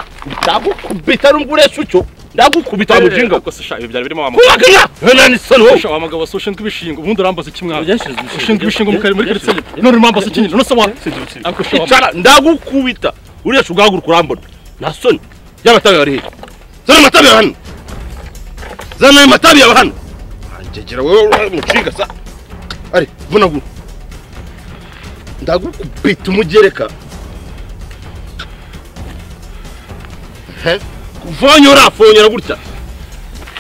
Ndagukubita n'umguresha utyo. Ndagukubita mujinga. Ko se sha ibi byari birimo wa mugabo. Kubaka nani soni wowe. Sha wa mugabo so ushinzwe ibishingo ubundi urambaza iki mwana. Ushinzwe ibishingo mu kare muri quartier. None urambaza iki nyine? None se wa. Icara ndagukubita. Uresha ugahaguruka urambona. Nta soni. Y'amatabi ari hehe? Zana amatabi hano. Zana amatabi yawe hano. Anjegera wowe mucinga sa. Ari vunagura. Ndagukubita umugereka. He? Kuvonyora fonyora gutya.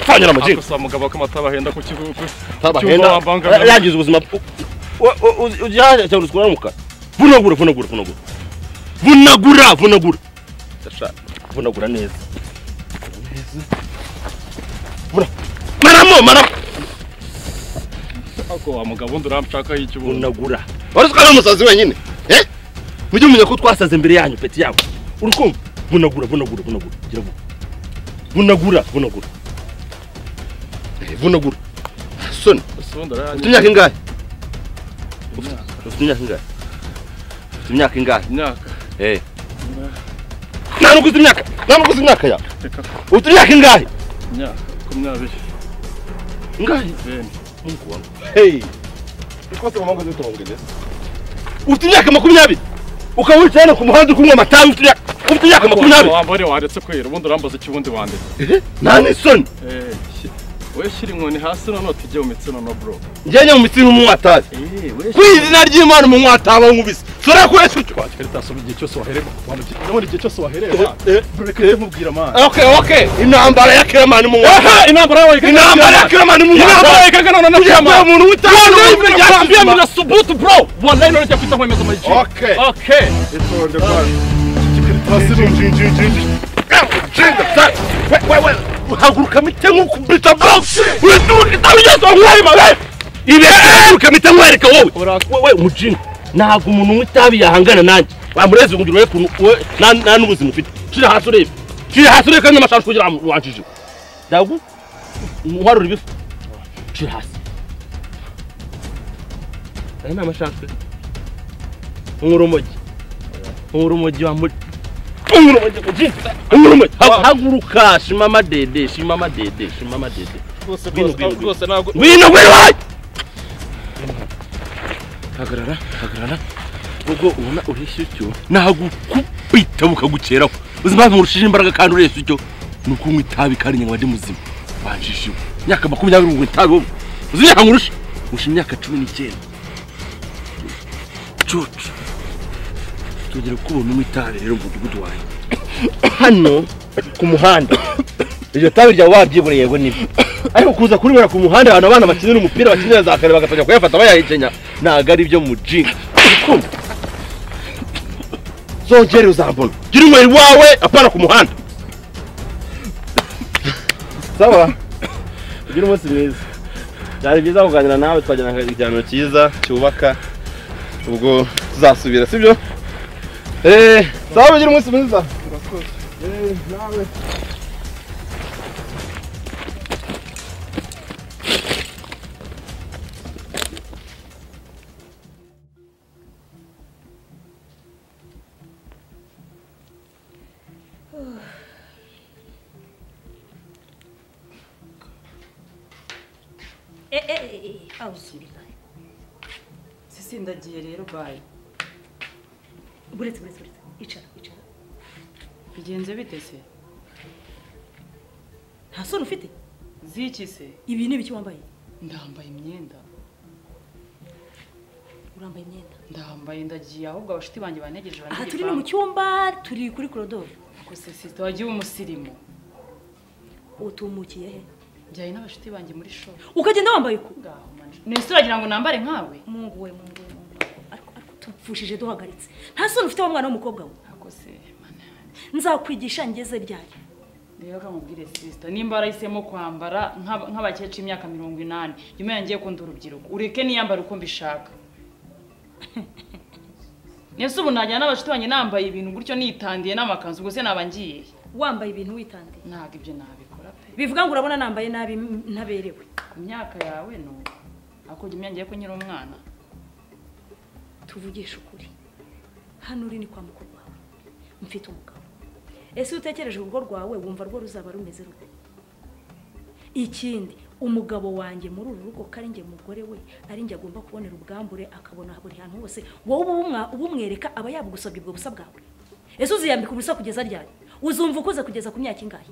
Fonyora amajinga. Ako mugabo ko amataba ahenda ku kigo. Tabahenda. Yagize ubuzima. Ujya cyangwa usukura. Vunagura vunagura vunagura. Vunagura vunagura. Sasha vunagura neza. Vuna. Maramo maramo. Ako wa mugabo nduramshaka y'ikibuno. Vunagura. Wari umusazi wenyine. Eh? Mujye mumenya ko twasaze imbere yanyu peti yabo. Urukumva? Vunagura vunagura vunagura. Gira vuba. Vunagura vunagura. Vunagura. Soni. Ufite imyaka ingahe? Ufite imyaka ingahe? Ufite imyaka ingahe? Imyaka. Eh. Nta nukuze imyaka. Nta nukuze imyaka ya. Ufite imyaka ingahe? Imyaka 20. Ingahe? Bene. Mungu wangu. Hey. Ikosa mamangu zetu waongeleza. Ufite imyaka 20 ukaba wicaye hano ku muhanda uri kunywa amatabi ufite imyaka 20. Wambare waretse kwera ubundi urambaza iki ubundi wandetse. Nta n'isoni. We shyira inkoni hasi noneho tujye mu mitsi noneho bro. Njye mu mitsi n'umunywa tabi. Ku izina ry'Imana umunywa tabi nkubise. Sora kuresha utyo. Karitasi igihe cyose wahereba. Ndabona igihe cyose wahereba. Reka nkubwira man. Okay okay. Intambara ya Kiramani umunywa. Intambara yawe. Intambara ya Kiramani umunywa. Intambara ya Kagano na Kiramani. Umuntu witanga mina subutu bro. Wallahi none cyafita nkwemeza amaji. Okay. Okay. Itonde kwa. Karitasi. We. Haguruka mite nkukubita bro. Uriduka itabi ibe haguruka mite nkwereka wowe. Wewe mujinga. Ntabwo umuntu w'itabi yahangana nanjye. Wamureze ngo urebe kuntu nta n'ubuzima ufite. Shira hasi urebe. Shira hasi urebe kandi amashashu kugira ngo wanjije. Ndagu nwarura ibifu. Shira hasi. Aya ni amashashu. Urumogi. Urumogi wa muri. Urumogi. Urumogi. Haguruka shimama dede shimama dede shimama dede. Rwose ntabwo. Ngwino ngwino. Hagarara hagarara. Ubwo ubona ureshya utyo nagukubita bukagukeraho. Uzi impamvu nkurushije imbaraga kandi ureshya utyo? Ni uko unywa itabi kandi nywa ndi muzima. Wanjishiwe. Imyaka 20 unywa itabi wowe. Uzi imyaka nkurusha? Nkurusha imyaka 19. Cucu. Tugera kubona unywa itabi rero mu mudugudu wanjye. Hano ku muhanda. Iryo tabi ryawe wabyiboneye yego nibyo. Ariko kuza kuribona ku muhanda abantu abana bakinira umupira bakinira za kare bagatangira kuyafata bayahekenya ntago ari byo mujinga. Zongere uzambona. Gira umweri wawe apana ku muhanda. Sawa. Gira umunsi mwiza. Byari byiza kuganira nawe twagirana ikiganiro cyiza cyubaka. Ubwo tuzasubira sibyo? Sawa gira umunsi mwiza. Urakoze. Nawe. Sisi ndagiye rero bye. Buretse icara. Bigenze bite se? Nta soni ufite? Ziki se? Ibi ni ibiki wambaye? Ndambaye imyenda. Urambaye imyenda? Ndambaye ndagiye ahubwo abashuti banjye bantegereje bantegereje. Aha turi ni mu cyumba turi kuri koridoro. Ko se sister wagiye umusirimu. Utumukiye he? Njyaye n'abashuti banjye muri show. Ukagenda wambaye uko? Ngaho manje. Nese uragira ngo nambare nkawe? Mungu we. Ariko tupfushije duhagaritse. Nta soni ufite wa mwana w'umukobwa we. Ako se mana. Nzakwigisha ngeze ryari? Rero kamubwire sister nimba arahisemo kwambara nk'abakecuru imyaka 80 nyuma yangiye kunda urubyiruko ureke niyambara uko mbishaka. Nese ubu najya n'abashuti banjye nambaye ibintu gutyo nitandiye n'amakanzu ubwo se naba ngiye. Wambaye ibintu witandiye? Ntabwo ibyo nabikora pe. Bivuga ngo urabona nambaye nabi ntaberewe. Ku myaka yawe no. Ako jya ngiye ko nyiri umwana. Tuvugishe ukuri. Hano uri ni kwa mukuru wawe. Mfite umugabo. Ese utekereje urugo rwawe wumva rwo ruzaba rumeze rute? Ikindi umugabo wanjye muri uru rugo kari nge mugore we ari nge agomba kubonera ubwambure akabona buri hantu hose wowe ubumwereka aba yabugusabye ubwo busa bwawe. Ese uziyambika ubusa kugeza ryari? Uzumva ukuze kugeza ku myaka ingahe?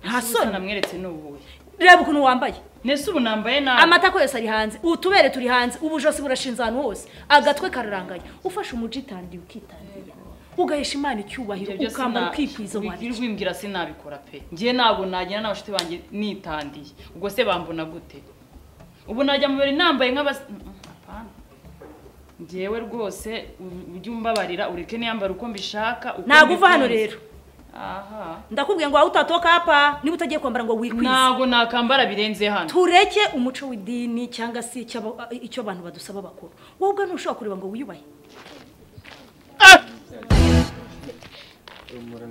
Nta soni namweretse n'ubuye. Reba ukuntu wambaye. Nese ubu nambaye nabi. Amatako yose ari hanze, utubere turi hanze, ubujosi burashinze ahantu hose, agatwe kararanganye. Ufashe umujitandi ukitandiye. Ugahesha Imana icyubahiro ukambara ukikwiza wari. Wimbwira sinabikora pe. Ngiye ntabwo nagenda n'abashuti banjye nitandiye. Ubwo se bambona gute? Ubu najya mu bari nambaye nk'abas apana. Ngiyewe rwose ujye umbabarira ureke niyambara uko mbishaka. Ntabwo uva hano rero. Aha. Ndakubwiye ngo aho utatoka hapa niba utagiye kwambara ngo wikwize. Ntabwo nakambara birenze hano. Tureke umuco w'idini cyangwa se icyo abantu badusaba bakuru. Wowe ubwo ntushobora kureba ngo wiyubahe.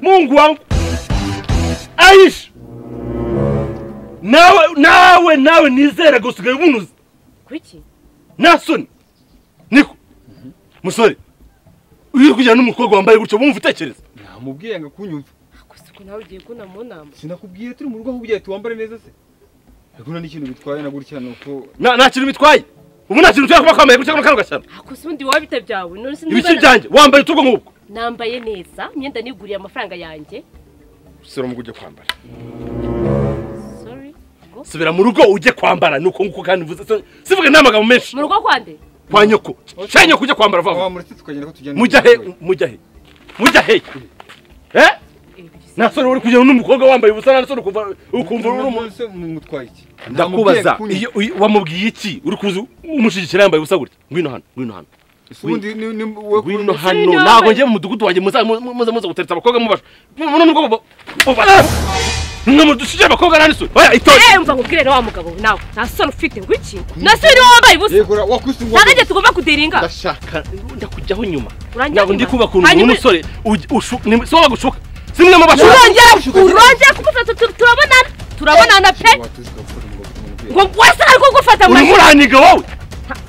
Mungu wangu. Aisha. Nawe nizera gusigaye ubunuzi. Kuki? Nasoni. Niko. Musore. Uyu kujyana n'umukobwa wambaye gutyo bumva utekereza. Namubwiye ngo kunyumva. Akusuko nawe ugiye kuna mu nama. Sinakubwiye turi mu rugo ahubwo tuwambare neza se. Ariko nta n'ikintu bitwaye na gutya nuko nta kintu bitwaye. Ubu nta kintu ushaka kuba kwambaye gutya kano gashyano. Ako se undi wowe bite byawe? None se ibiki byanjye wambaye utugo nk'ubwo? Nambaye neza, imyenda niguriye amafaranga yanjye. Subira mu rugo ujye kwambara. Sorry. Subira mu rugo ujye kwambara nuko nguko kandi mvuze sivuge n'amagambo menshi. Mu rugo kwande? Kwa nyoko. Cya nyoko ujye kwambara vuba. Wa muretse tukagenda ko tugenda. Mujya he? Mujya he? Mujya he? Eh? Nasore uri kugenda n'umukobwa wambaye ubusa nasore ukumva uri umunsi mutwaye iki? Ndakubaza iyo wamubwiye iki uri kuza umushigikira yambaye ubusa gutya? Ngwino hano, ngwino hano. Ubundi ni ngwino hano ntabwo ngiye mu mudugudu wanjye muza muza guteretsa abakobwa mubasha. Muno nubwo mwe mudushije abakobwa nani se? Oya itoye. Eh umva nkubwire wa mugabo nawe. Nta soni ufite ngo iki? Nasore ni wambaye ubusa. Yego wakwisi ngo. Ntabwo tugomba kudiringa. Ndashaka ndakujyaho nyuma. Ntabwo ndi kubaka umuntu w'umusore si wowe bagushuka. Simwe mubashuka. Urongera kumufata turabonana. Turabonana pe. Ngo wese ari kugufata amashyi. Urimo uraniga wowe.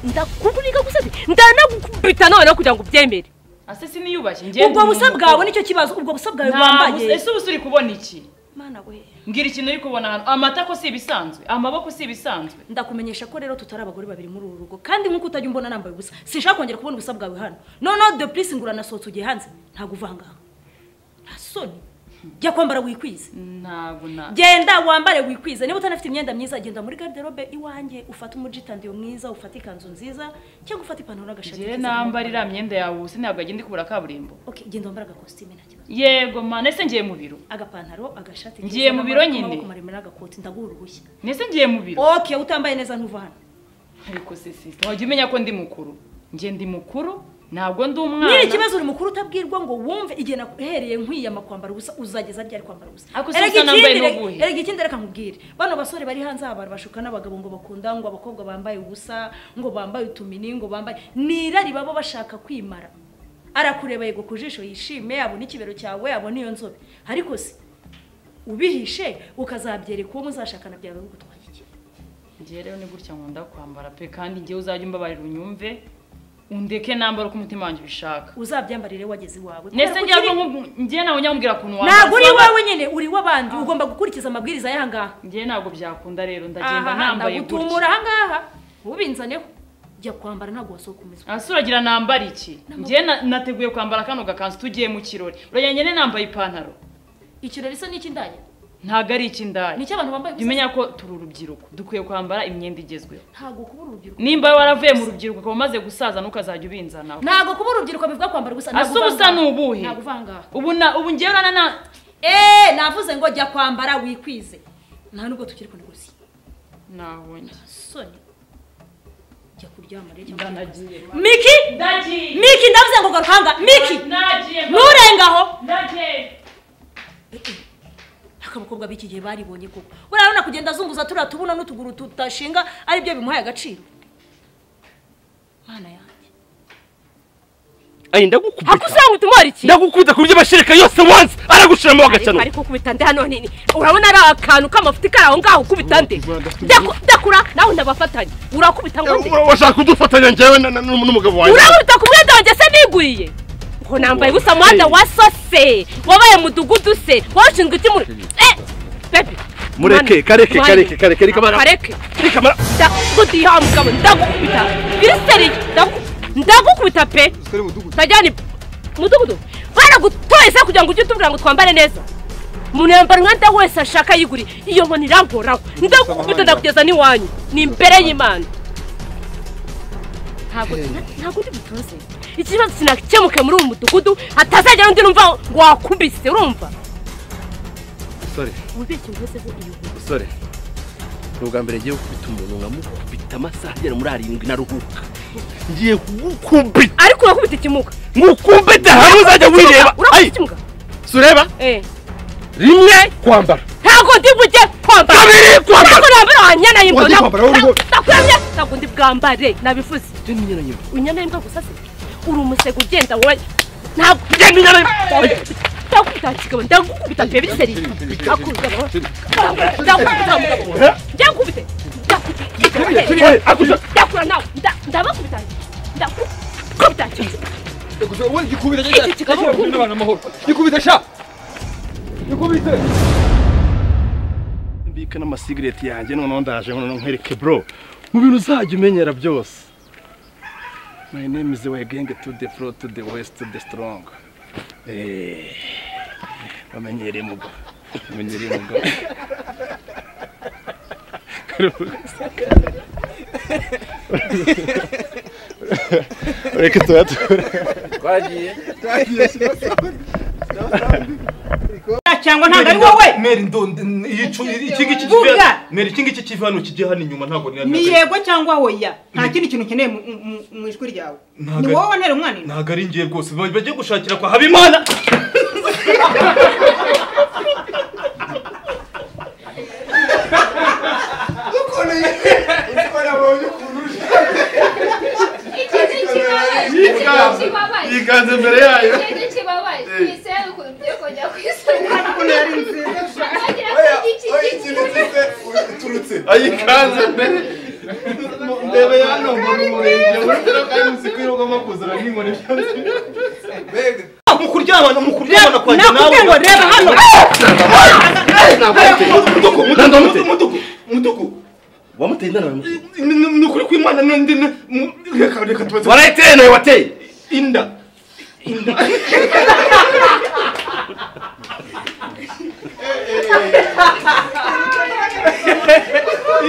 Ndakukuniga gusa ndanagukubita none kugira ngo ubyemere. Ase siniyubashye ngiye. Ubwo busa bwawe nicyo kibazo, ubwo busa bwawe wambaye. Ese ubu uri kubona iki? Mana we. Ngira ikintu uri kubona hano. Amatako si ibisanzwe, amaboko si ibisanzwe. Ndakumenyesha ko rero tutari abagore babiri muri uru rugo kandi nkuko utajya umbona nambaye ubusa. Sinshaka kongera kubona ubusa bwawe hano. No no de plus ngura nasohotse ugiye hanze. Ntago uvanga. Nta soni. Jya kwambara wikwize. Ntago na. Genda wambare wikwize. Niba utanafite imyenda myiza genda muri garderobe iwanjye ufate umujitandiyo mwiza, ufate ikanzu nziza cyangwa ufate ipantaro n'agashati. Ngiye nambara iriya myenda yawe ubu ntabwo agenda kubura kaburimbo. Okay, genda wambara agakositime nta kibazo. Yego man, ese ngiye mu biro. Agapantaro, agashati. Ngiye mu biro nyine. Amaboko maremare n'agakoti ndaguha uruhushya. Nese ngiye mu biro. Okay, utambaye neza ntuva hano. Ariko se sister, wajya umenya ko ndi mukuru. Ngiye ndi mukuru. Ntabwo ndi umwana. Nyiri ikibazo uri mukuru utabwirwa ngo wumve igihe nahereye nkwiyama kwambara ubusa uzageza ryari kwambara ubusa. Erega ikindi reka nkubwire. Bano basore bari hanze aha bashuka n'abagabo ngo bakunda ngo abakobwa bambaye ubusa ngo bambaye utumini ngo bambaye nirari babo bashaka kwimara. Arakureba yego kujisho yishime abona ikibero cyawe abona iyo nzobe. Ariko se ubihishe ukazabyereka uwo muzashakana byawe bigutwaye iki? Ngiye rero ni gutya nkunda kwambara pe kandi ngiye uzajya umbabarira unyumve. Undeke nambara uko umutima wanjye ubishaka. Uzabyambarire wageze iwawe. Nese ngiye nawe nyamubwira kuntu wambara. Ntabwo uri wawe nyine uri wabandi ugomba gukurikiza amabwiriza y'ahangaha. Ngiye ntabwo byakunda rero ndagenda nambaye gutya. Ndagutumura ahangaha. Ubinzaneho. Jya kwambara ntabwo wasohoka umeze. Asuragira nambara iki? Ngiye nateguye kwambara kano gakanzu tugiye mu kirori. Urajya nyine nambaye ipantaro. Ikirori se niki ndaya? Ntabwo ari ikindaya. Nicyo abantu bambaye gusa. Umenya ko turi urubyiruko dukwiye kwambara imyenda igezweho. Ntabwo kuba urubyiruko. Nimba waravuye mu rubyiruko ukaba umaze gusaza ntukazajya ubinzanaho. Ntabwo kuba urubyiruko bivuga kwambara gusa. Ase ubusa ni ubuhe? Ntabwo uvanga. Ubu ngewe urana navuze ngo jya kwambara wikwize. Nta nubwo tukiri ku negosi. Nabonye. Soni. Jya kuryama rero cyangwa ndanagiye. Miki! Ndagiye. Miki ndavuze ngo garuka. Miki! Ndagiye. Nturengaho. Ndagiye. Akabakobwa b'iki gihe baribonye koko. Urabona kugenda azunguza turiya tubuna n'utuguru tutashinga ari byo bimuhaye agaciro. Mana yanjye. Ayi ndagukubita. Hakusanga utumara iki? Ndagukubita kurya bashereka yose once aragushiramo agacano. Ariko kubita nde hano nini? Urabona ari akantu k'amafuti kari aho ngaho kubita nde? Ndakura nawe ndabafatanya. Urakubita ngo nde? Urashaka kudufatanya njyewe n'umugabo wanjye. Urakubita ku mwenda wanjye se niguriye? Ngo nambaye ubusa muhanda wa sose wabaye mudugudu se washinzwe iki muri bebe mureke kareke kareke kareke reka kareke reka ndagudiha mugabo ndagukubita biriseri ndagukubita pe tajyani mudugudu baragutoye se kugira ngo ujye utubwira ngo twambare neza umuntu yambara umwenda wese ashaka yiguri iyo nkoni irankoraho ndagukubita ndakugeza n'iwanyu ni imbere y'Imana. Ntabwo ndi butuze. Ikibazo sinakemuke muri uyu mudugudu hatazagera undi numva ngo wakubise urumva. Sorry. Ubibeshye nguzeho iyo. Sorry. Ubwa mbere ngiye gukubita umuntu nkamukubita amasaha agera muri 7 naruhuka. Ngiye kugukubita. Ariko urakubita ikimuga. Ngukubita hamwe uzajya wireba. Ai. Sureba? Eh. Rimwe kwambara. Ntabwo ndi bujye kwambara. Kabiri kwambara. Ntabwo nambara wanyana y'imbwa. Ndakuramye ntabwo ndi bwambare nabivuze. Ndi inyana y'imbwa. Inyana y'imbwa gusa se. Uri umusego ugenda wowe. Ntabwo ngenda inyana y'imbwa. Ndagukubita kigabo ndagukubita pe biseri. Akubita. Ndagukubita mugabo. Ndagukubite. Ndagukubita. Ndakura nawe. Ndabakubita. Ndakubita. Gusa wowe gikubita cyangwa amahoro. Gikubita sha. Gikubite. Mbika n'amasigareti yanjye noneho ndaje noneho nkwereke bro. Mu bintu uzajya umenyera byose. My name is Wegenge to the floor, to the west, to the strong. Bamenyereye mugo. Bamenyereye mugo. Reka tuyature. Twagiye. Twagiye. Cyangwa ntabwo ari wowe. Meri ndo iki ngiki kiva. Meri iki ngiki kiva hano kijye hano inyuma ntabwo ni yego cyangwa hoya. Nta kindi kintu ukeneye mu ijwi ryawe. Ni wowe wantera umwana inda. Ntabwo ari ngiye rwose. Bagiye gushakira kwa Habimana. Yikanze imbere yayo. Ayikanze mbere. Ndebe yano mbona umurenge urutera kandi nzi ko ugomba kuzana n'inkoni byose. Mukuryamana mukuryamana kwa nawe. Nakubwiye ngo reba hano. Mutuku mutuku. Wamuteye inda nawe. Ni ukuri kw'Imana ndi reka tubaze. Warayiteye nawe wateye. Inda. Inda.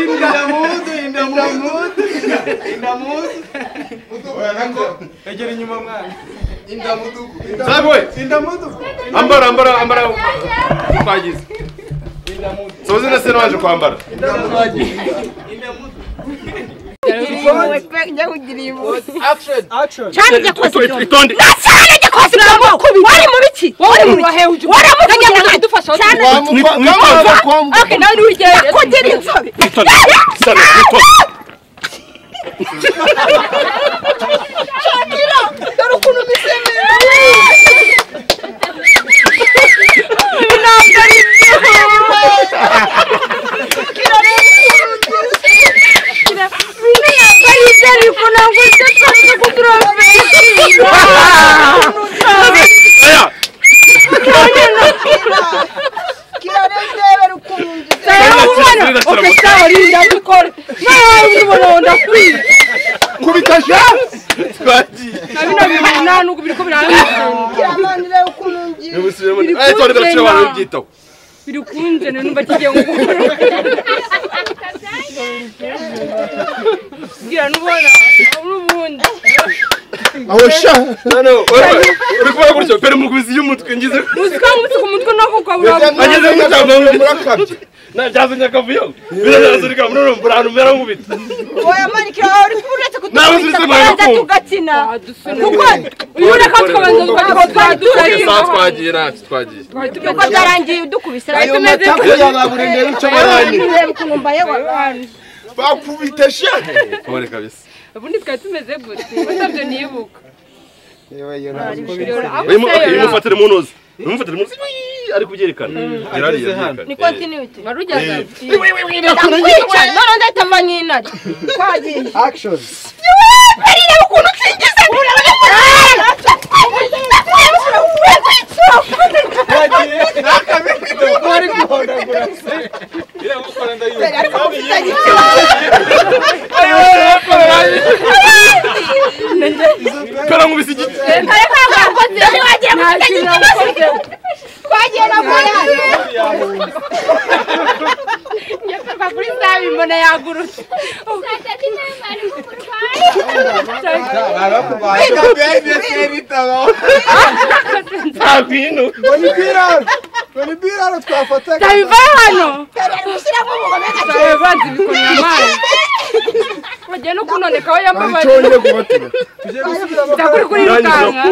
Indamudu, indamudu, indamudu. Egera inyuma mwana. Indamudu. Zawe. Indamudu. Ambara ambara ambara. Twagize. Indamudu. Soze na seno waje kwambara. Indamudu. Indamudu. Action. Action. Cyane jya koza ibyombo. Cyane jya koza ibyombo. Wari mu biki? Wari mu biki? Waramuvugira dufasha. Cyane. Okay, nawe ni ujye. Kugira inzobe. Shakira, dore ukuntu misemera. Ntabwo ari byo. Shakira rero. Birikunze numva kigiye gukora. Gira nubona urubundi. Aho sha. No uri kubona gutyo pere muguzi y'umutwe ngize. Uzika umutwe ku mutwe nako ukabura. Ageze mu cyamba murakabye. Na byazanye akavuyo. Birazazurika muri urumva ahantu mera nkubita. Oya manikira uri kuretse kutubanza tugakina. Kuko uyu reka tukabanza tukagenda twagiye natwe twagiye. Kuko byarangiye udukubise. Ayo matako yababure ndebe icyo baranye. Bakubita sha. Pole kabisa. Ubundi twari tumeze gute? Batabyo nibuka. Uyu mufatire mu ntozi. Umufatire mu ntozi ari kubyerekana. Ni continuity. Warujyaga. None ndahita mba nk'intare. Twagiye. Action. Arira ukuntu ukingiza. Pera nkubise igiti. Twagiye na Njye kuri sabi mbona yagurutse. Tabiva hano. Tabivanze ibikomye amazi. Bagiye no kunoneka aho yambabaye. Ndakuri kuri rukanka.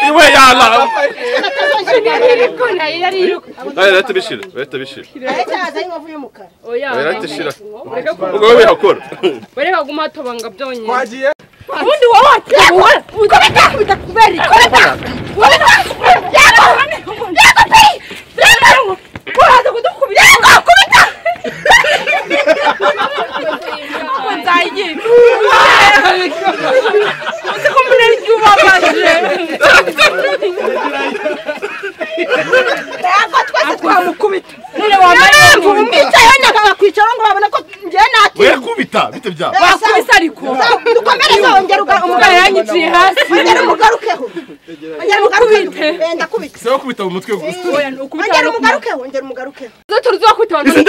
Iwe yala. Reka bishira, reka bishira. Oya. Reka shira. Ubwo wewe hakora. Wereka guma tobanga byonyine. Twagiye. Ubundi wowe wategura. Kubita kubera. Kubita. Yego. Yego pe. Yego. Uraza kudukubita. Yego kubita. Nzayigira. Uzi ko mbona ari icyubabaje. Ntabwo twese twamukubita. None wambaye umwicaye nakakwicara ngo babone ko ngiye nati. Werakubita bite bya. Wakubise ariko. Dukomereze wongera umugabo yanyiciye hasi. Ongera umugarukeho. Ongera umugarukeho. Ndakubita. Se wakubita mu mutwe gusa. Oya ukubita. Ongera umugarukeho, ongera umugarukeho. Zo tuzokubita abantu.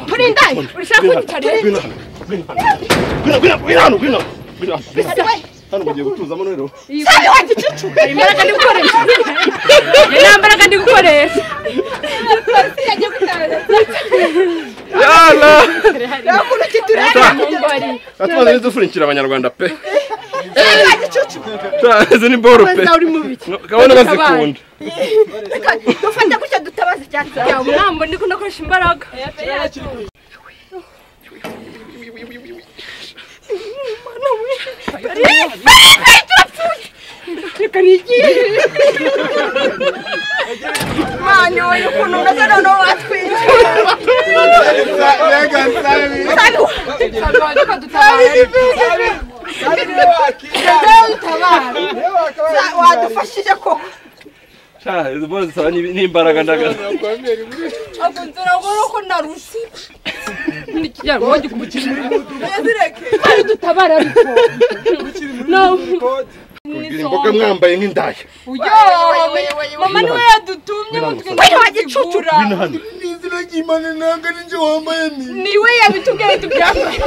Turindaye. Urashaka kunyicarira? Ngwino. Hano mugiye gutuzamo rero. Sabe wagicucu. Imbaraga ndi gukoresha. Nta mbaraga ndi gukoresha. Yala. Yakuno kitureka. Atwaza n'izufunikira abanyarwanda pe. Wagicucu. Izi ni boro pe. Kabona bazikunda. Reka dufate gutya dutabaza icyatsi. Ya murambo ndiko ndakoresha imbaraga. Reka nigiye. Mani oyo ukuntu umeze noneho watwica. Wadufashije koko. Sha izo boro zisaba n'imbaraga ndagara. Akunzira ko narusha. Nikijya ngo kumukira. Ari dutabara ariko. No. Kugira imboga mwambaye nk'indaya. Uyo mama niwe yadutumye mutwe. Wewe wagicucu. Ngwino hano. N'izina ry'Imana nanga ninjye wambaye ni. Niwe yabitubwiye tubyambaye.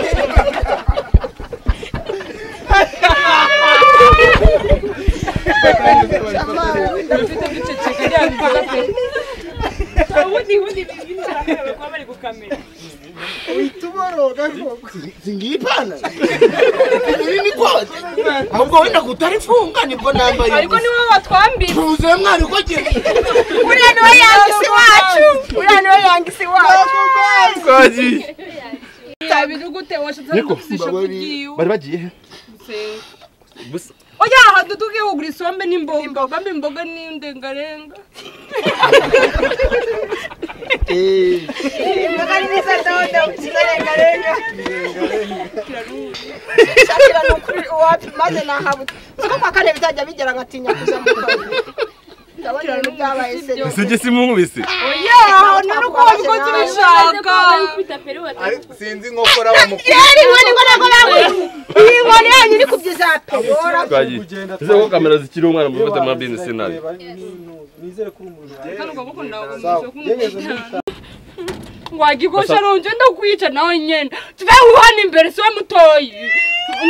Singipana. Ni kote. Ahubwo wenda kutarifunga nibwo nambaye. Ariko niwe watwambira. Tuze mwari ko giye. Uriya niwe yangisi wacu. Uriya niwe yangisi wacu. Twagiye. Tabirugute washatse gusisha kugiye. Bari bagiye he? Gusa. Oya ahantu tugiye kugura isombe n'imboga. Bambe imboga n'indengarenga. Imboga ni nziza dodo, kirengarenga. Shakira nukuri wapi maze nahabuta. Siko kwa kane bizajya bigera ngatinya kuza mu kazi. Ndabona ibintu byabaye se. Sijye simunkubise. Oya, nuko wabikoze ubishaka. Sinzi inkokora bamukubise. Yari inkoni ngo ntabwo bamukubise. Iyi nkoni yanyu iri kubyiza pe. Twagiye. Ese ko kamera zikiri umwana mu gufata ama business nabi. Nizere ko umuntu. Kano kaboko ndagumisha. Wagikosha ronje ndakwica nawe nyene. Tuve uhana imbere siwe mutoyi.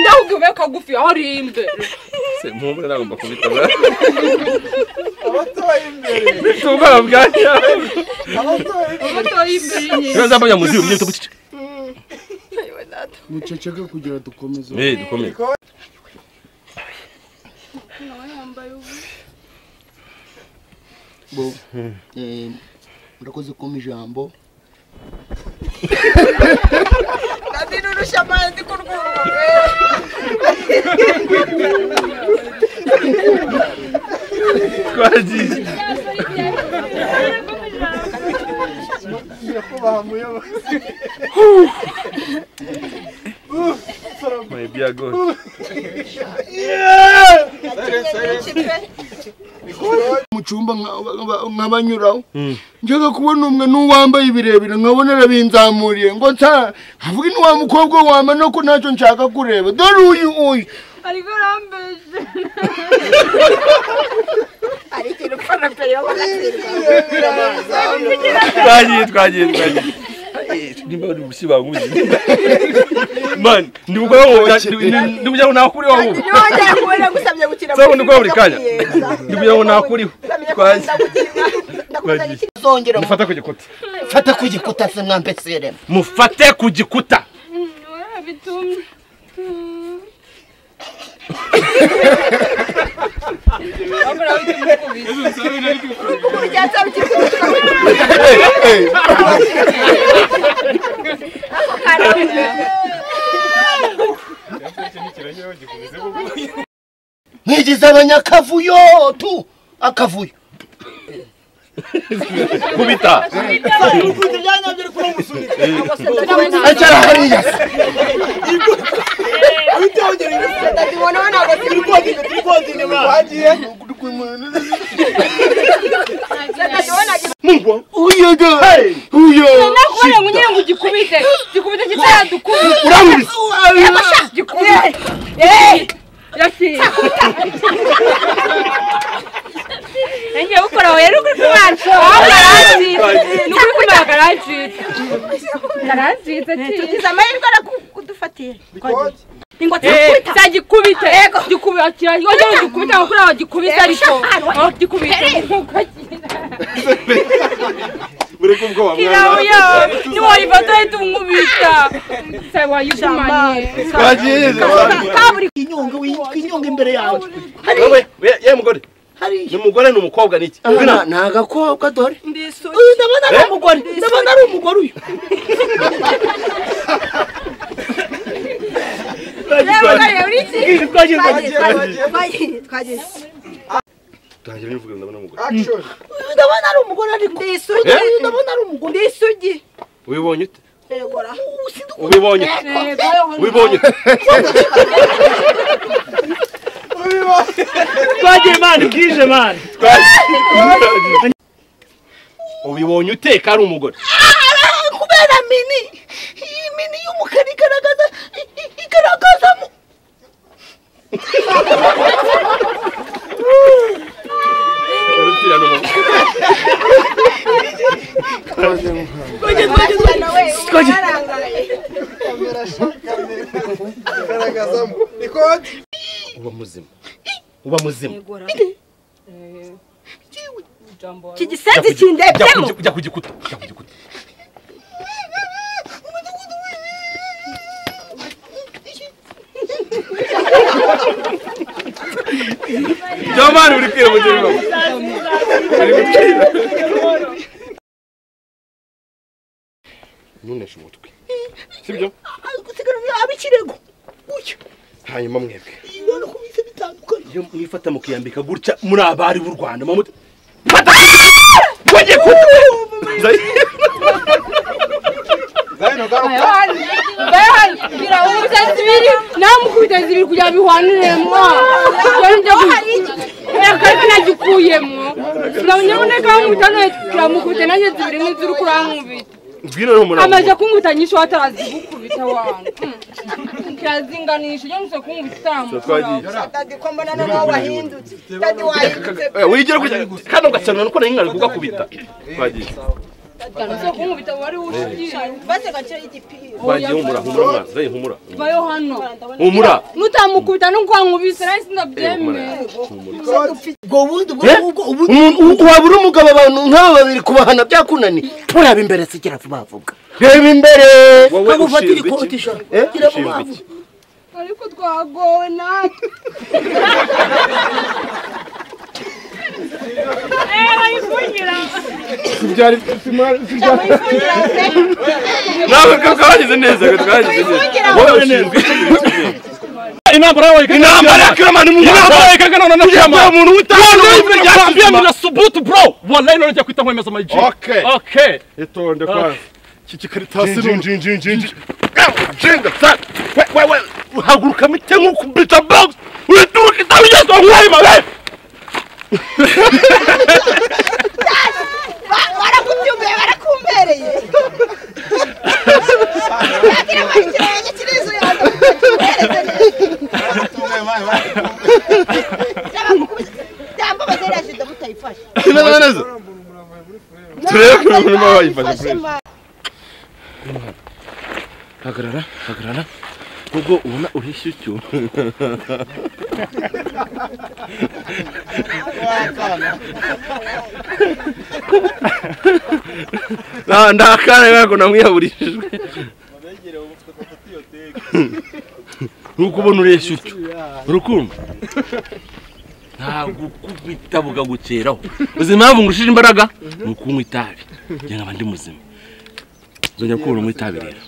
Ndakugube kagufi aho uri imbere. Se mpumure nagomba kubitabara. Abatoyi imbere. Tuba bwanya. Abatoyi imbere nyene. Tuza mbanya muzi umye tubucece. Muceceke kugira dukomeze. Dukomeze. Bo. Murakoze kumpa ijambo. Ndirurusha amazi kurwumva. Twagiye. My dear God. Mu cyumba nk'abanyuraho njyaga kubona umwe n'uwambaye ibirebire nkabona arabinzamuriye ngo nsa nkavuga ni wa mukobwa wamba no ko ntacyo nshaka kureba dore uyu uyu ariko rambeje ari ikintu upfana pe Twagiye nimba uri gusiba nkuzi man ndi gukora ngo nakuriho ahubwo nongera kubona gusabye gukina sabo ndi gukora buri kanya ndi kugira ngo nakuriho zongera mufate ku gikuta fata ku gikuta se mwampeseremo mufate ku gikuta bitumye Mwigize abanyakavuyo tu akavuyo kubita acara hariya Mungu uyo uyo nakubona ngo nyine ngo ugikubite gikubite kitadukubite uramuzi gikubite eh yaki ngiye gukora rero kuri kumana nukuri kumana karanzitse tugize amahirwe arakudufatiye ingo tagikubite gikubite gikubite ngo kuri gikubite ariko gikubite mureke ubwoba mwana niwayifata ahita umubita se wayigumanye twagiye kaburi inyonga inyonga imbere yawe wowe ye mugore ni umugore ni umukobwa niki ni agakobwa dore uyu ndabona ari umugore ndabona ari umugore uyu tangira nivuga ndabona umugore ndabona ari umugore ariko ndisugi ndabona ari umugore ndisugi ubibonye ute ubibonye ubibonye twagiye mani kije mani ubibonye ute ko ari umugore kubera mini iyi mini y'umukara igaragaza igaragazamo uba muzima uba muzima iki gisenzi kindebyemo jya ku gikuta jya ku gikuta Jamani uri kwira mugeri wawe uri gutwira ntuneshe umutwe sibyo abikirego gutya hanyuma mwebwe iyo mwifata mukiyambika gutya muri abari b'u Rwanda mamuti fata kujye kuta gira zibiri namukubita zibiri kugira bihwaniremo ariko nagikuyemo nyaboneka nkubita kiramukubita nanjye zibiri n'iziri kurankubita amaze kunkubita nyinshi watarazigukubita wangu kirazinganisha iyo nuse kunkubita utaramukora dadi ko mbona noneho wahindutse dadi wahindutse wigira gutya kano gacanwa nuko nari nkari kugakubita twagiye kunkubita wari ushigiye maze gaciro y'igipira bagiye humura humura mwana zayi humura bayo hano humura nutamukubita nuko wankubise nahise ndabyemeye ubwo bundi ubwo wabura umugabo abantu nk'aba babiri kubahana byakunaniye turaba imbere sigira vuba vuba reba imbere kagufatira ikoti sha gira vuba vuba ariko twagowe natwe nawe twagize neza twagize neza wowe ushinzwe intambara yawe intambara ya Kiramani mu intambara ya Kagano na Kiramani umuntu utanu ya mina subutu bro wallahi none njya kwita nkwemeza my G okay okay itonde kwanza iki karitasi jinjinjinjinji jinga sa we we we haguruka mite nk'ukubita box urituruka itabigezwa nkwema we barakubyumviye barakumbereye ikirenge kirizuye byambabaza iriya jida mutayifashe imeze neza turebe ko umuntu wayifashe hagarara hagarara ubwo ubona ureshya utyo ndakana ntabwo namwiyaburishijwe nuko ubona ureshya utyo urukundo ntabwo ukubita bukagukeraho uzi impamvu ngushije imbaraga ni ukunywa itabi ngira ngo ndi muzima nzongera kubura unywa itabi rero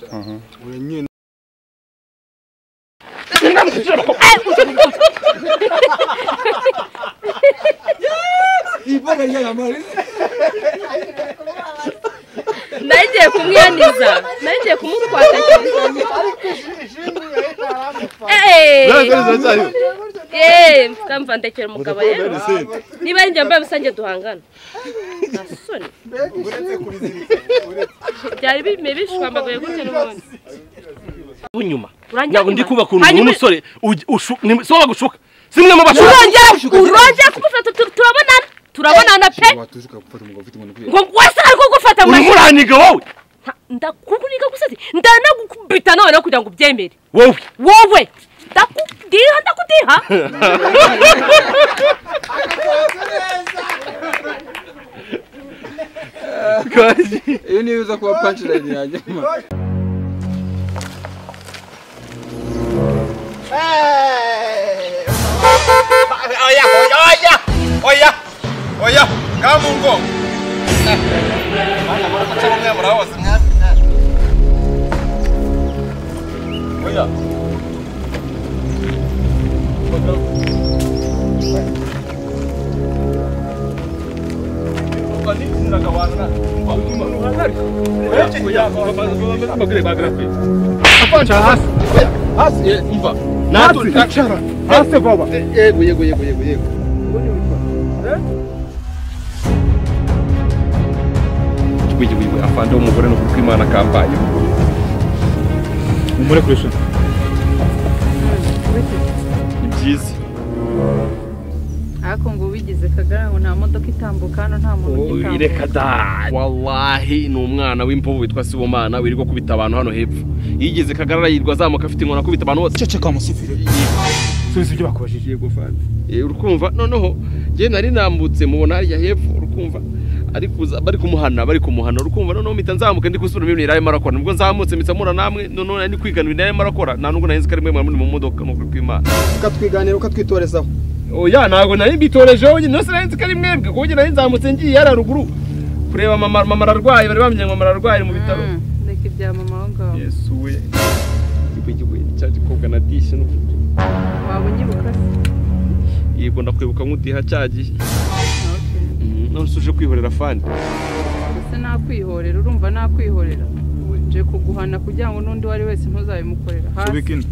Nagiye kumwiyaniza, nagiye kumutwata cyane. Eh, kamva ndekera umugabo rero. Niba ari njye mbaye musange duhangana. Nasoni. Byari bime bishwambagoye gute n'ubundi. Unyuma. Ntabwo ndi kuba kuntu umusore so bagushuka. Simwe mu bashuka. Urongera kumufata turabonana. Turabonana pe. Ngo wese ari kugufata mu. Uraniga wowe. Ndakukuniga gusa ndanagukubita none kugira ngo ubyemere. Wowe. Wowe. Ndakudiha ndakudiha. Iyo niyo uza kuba punchline yanjye. Oya oya oya oya kamungo. Mana mara ko mwe murabaza mwa. Oya. Afande w'umugore no kwimana kampaye umurekurusha ni byiza ariko ngo wigize Kagara ngo nta modoka itambuka hano nta muntu ugitambuka. Reka da wallahi ni umwana w'imvubu witwa Sibomana wirirwa kubita abantu hano hepfo yigeze Kagara yirwa azamuka afite inkoni akubita abantu bose. Ceceka musifire subiza ibyo bakubajije. Yego fande urukumva noneho nge nari nambutse mubona hariya hepfo urukumva ari kuza bari kumuhana urukumva noneho mpita nzamuka ndi gusubira ibintu yari arakora nubwo nzamutse mpita mura namwe noneho nari kwigana ibintu yari arakora nta nubwo nari nzi ko ari mwe muri mu modoka nuko kw'Imana ukatwiganira ukatwitorezaho. Oya ntago nari mbitorejeho nyine nose nari nzi ko ari mwebwe kuko nari nzamutse ngiye yari haruguru kureba mama ararwaye bari bamenye ngo mama ararwaye mu bitaro. Ndeka ibya mama aho ngaho. Yesu we igihe cya gikobwa na dishe no waba unyibuka se? Yego ndakwibuka nk'udiha cya gihe. None uje kwihorera fandi? Ese nakwihorera urumva nakwihorera nje kuguhana kugira ngo n'undi wari wese ntuzabimukorera. Hasi ubikine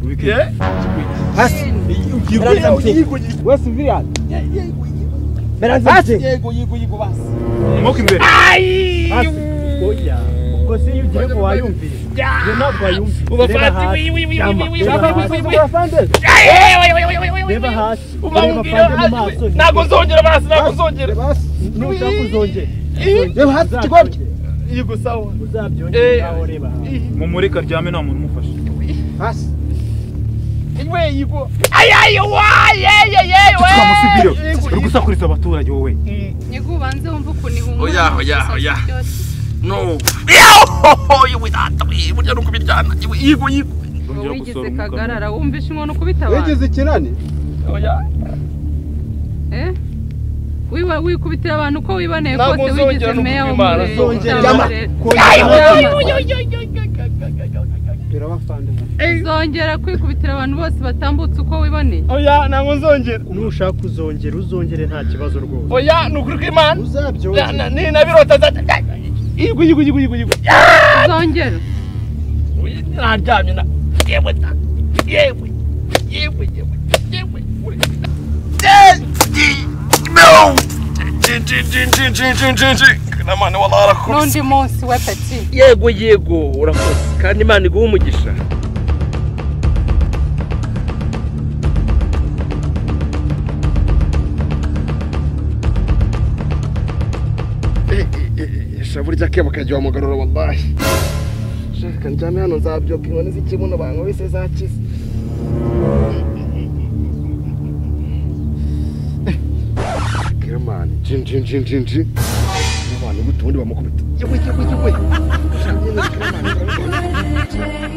hasi yego yego yego basi mwuka imbere hasi. Oya ubwo se iyo ugiye ngo wayumvire je ntabwo wayumvire. Reba hasi ntabwo nzongera basi ntabwo nzongera nushaka uzongera. Reba hasi kigoryi. Yego sawa uzabyongera aho reba hasi. Mumureka aryame nta muntu umufashe. Hasi iwe yego ayaye waye ye we uri gusakuriza abaturage wowe. Nyego ubanze wumva ukuntu ihumura. Oya oya oya no yewe data burya nuko biryana yego yego. Wigize Kagarara wumvisha inkono kubita abantu. Wigize ikinani? Oya wiba wikubitira abantu uko wiboneye kose wigize meya wo uzongera kwikubitira abantu bose batambutse uko wiboneye. Oya ntabwo nzongera. Nushaka uzongera uzongere nta kibazo rwose. Oya ni ukuri kw'Imana uzabyongera ni nabirota yego yego yego yego yego uzongera. Naryamye na yewe yewe yewe yewe yewe no n'undi munsi we peti. Yego yego urakoze kandi Imana iguhe umugisha. Burya kebo kajya wamugarura wallahi. Shaka njyame hano nzabyuka inkoni z'ikibuno bankubise zakize. Kiramani jin jin jin jin jin. Kiramani gute ubundi bamukubita. Yewe yewe yewe. Kiramani.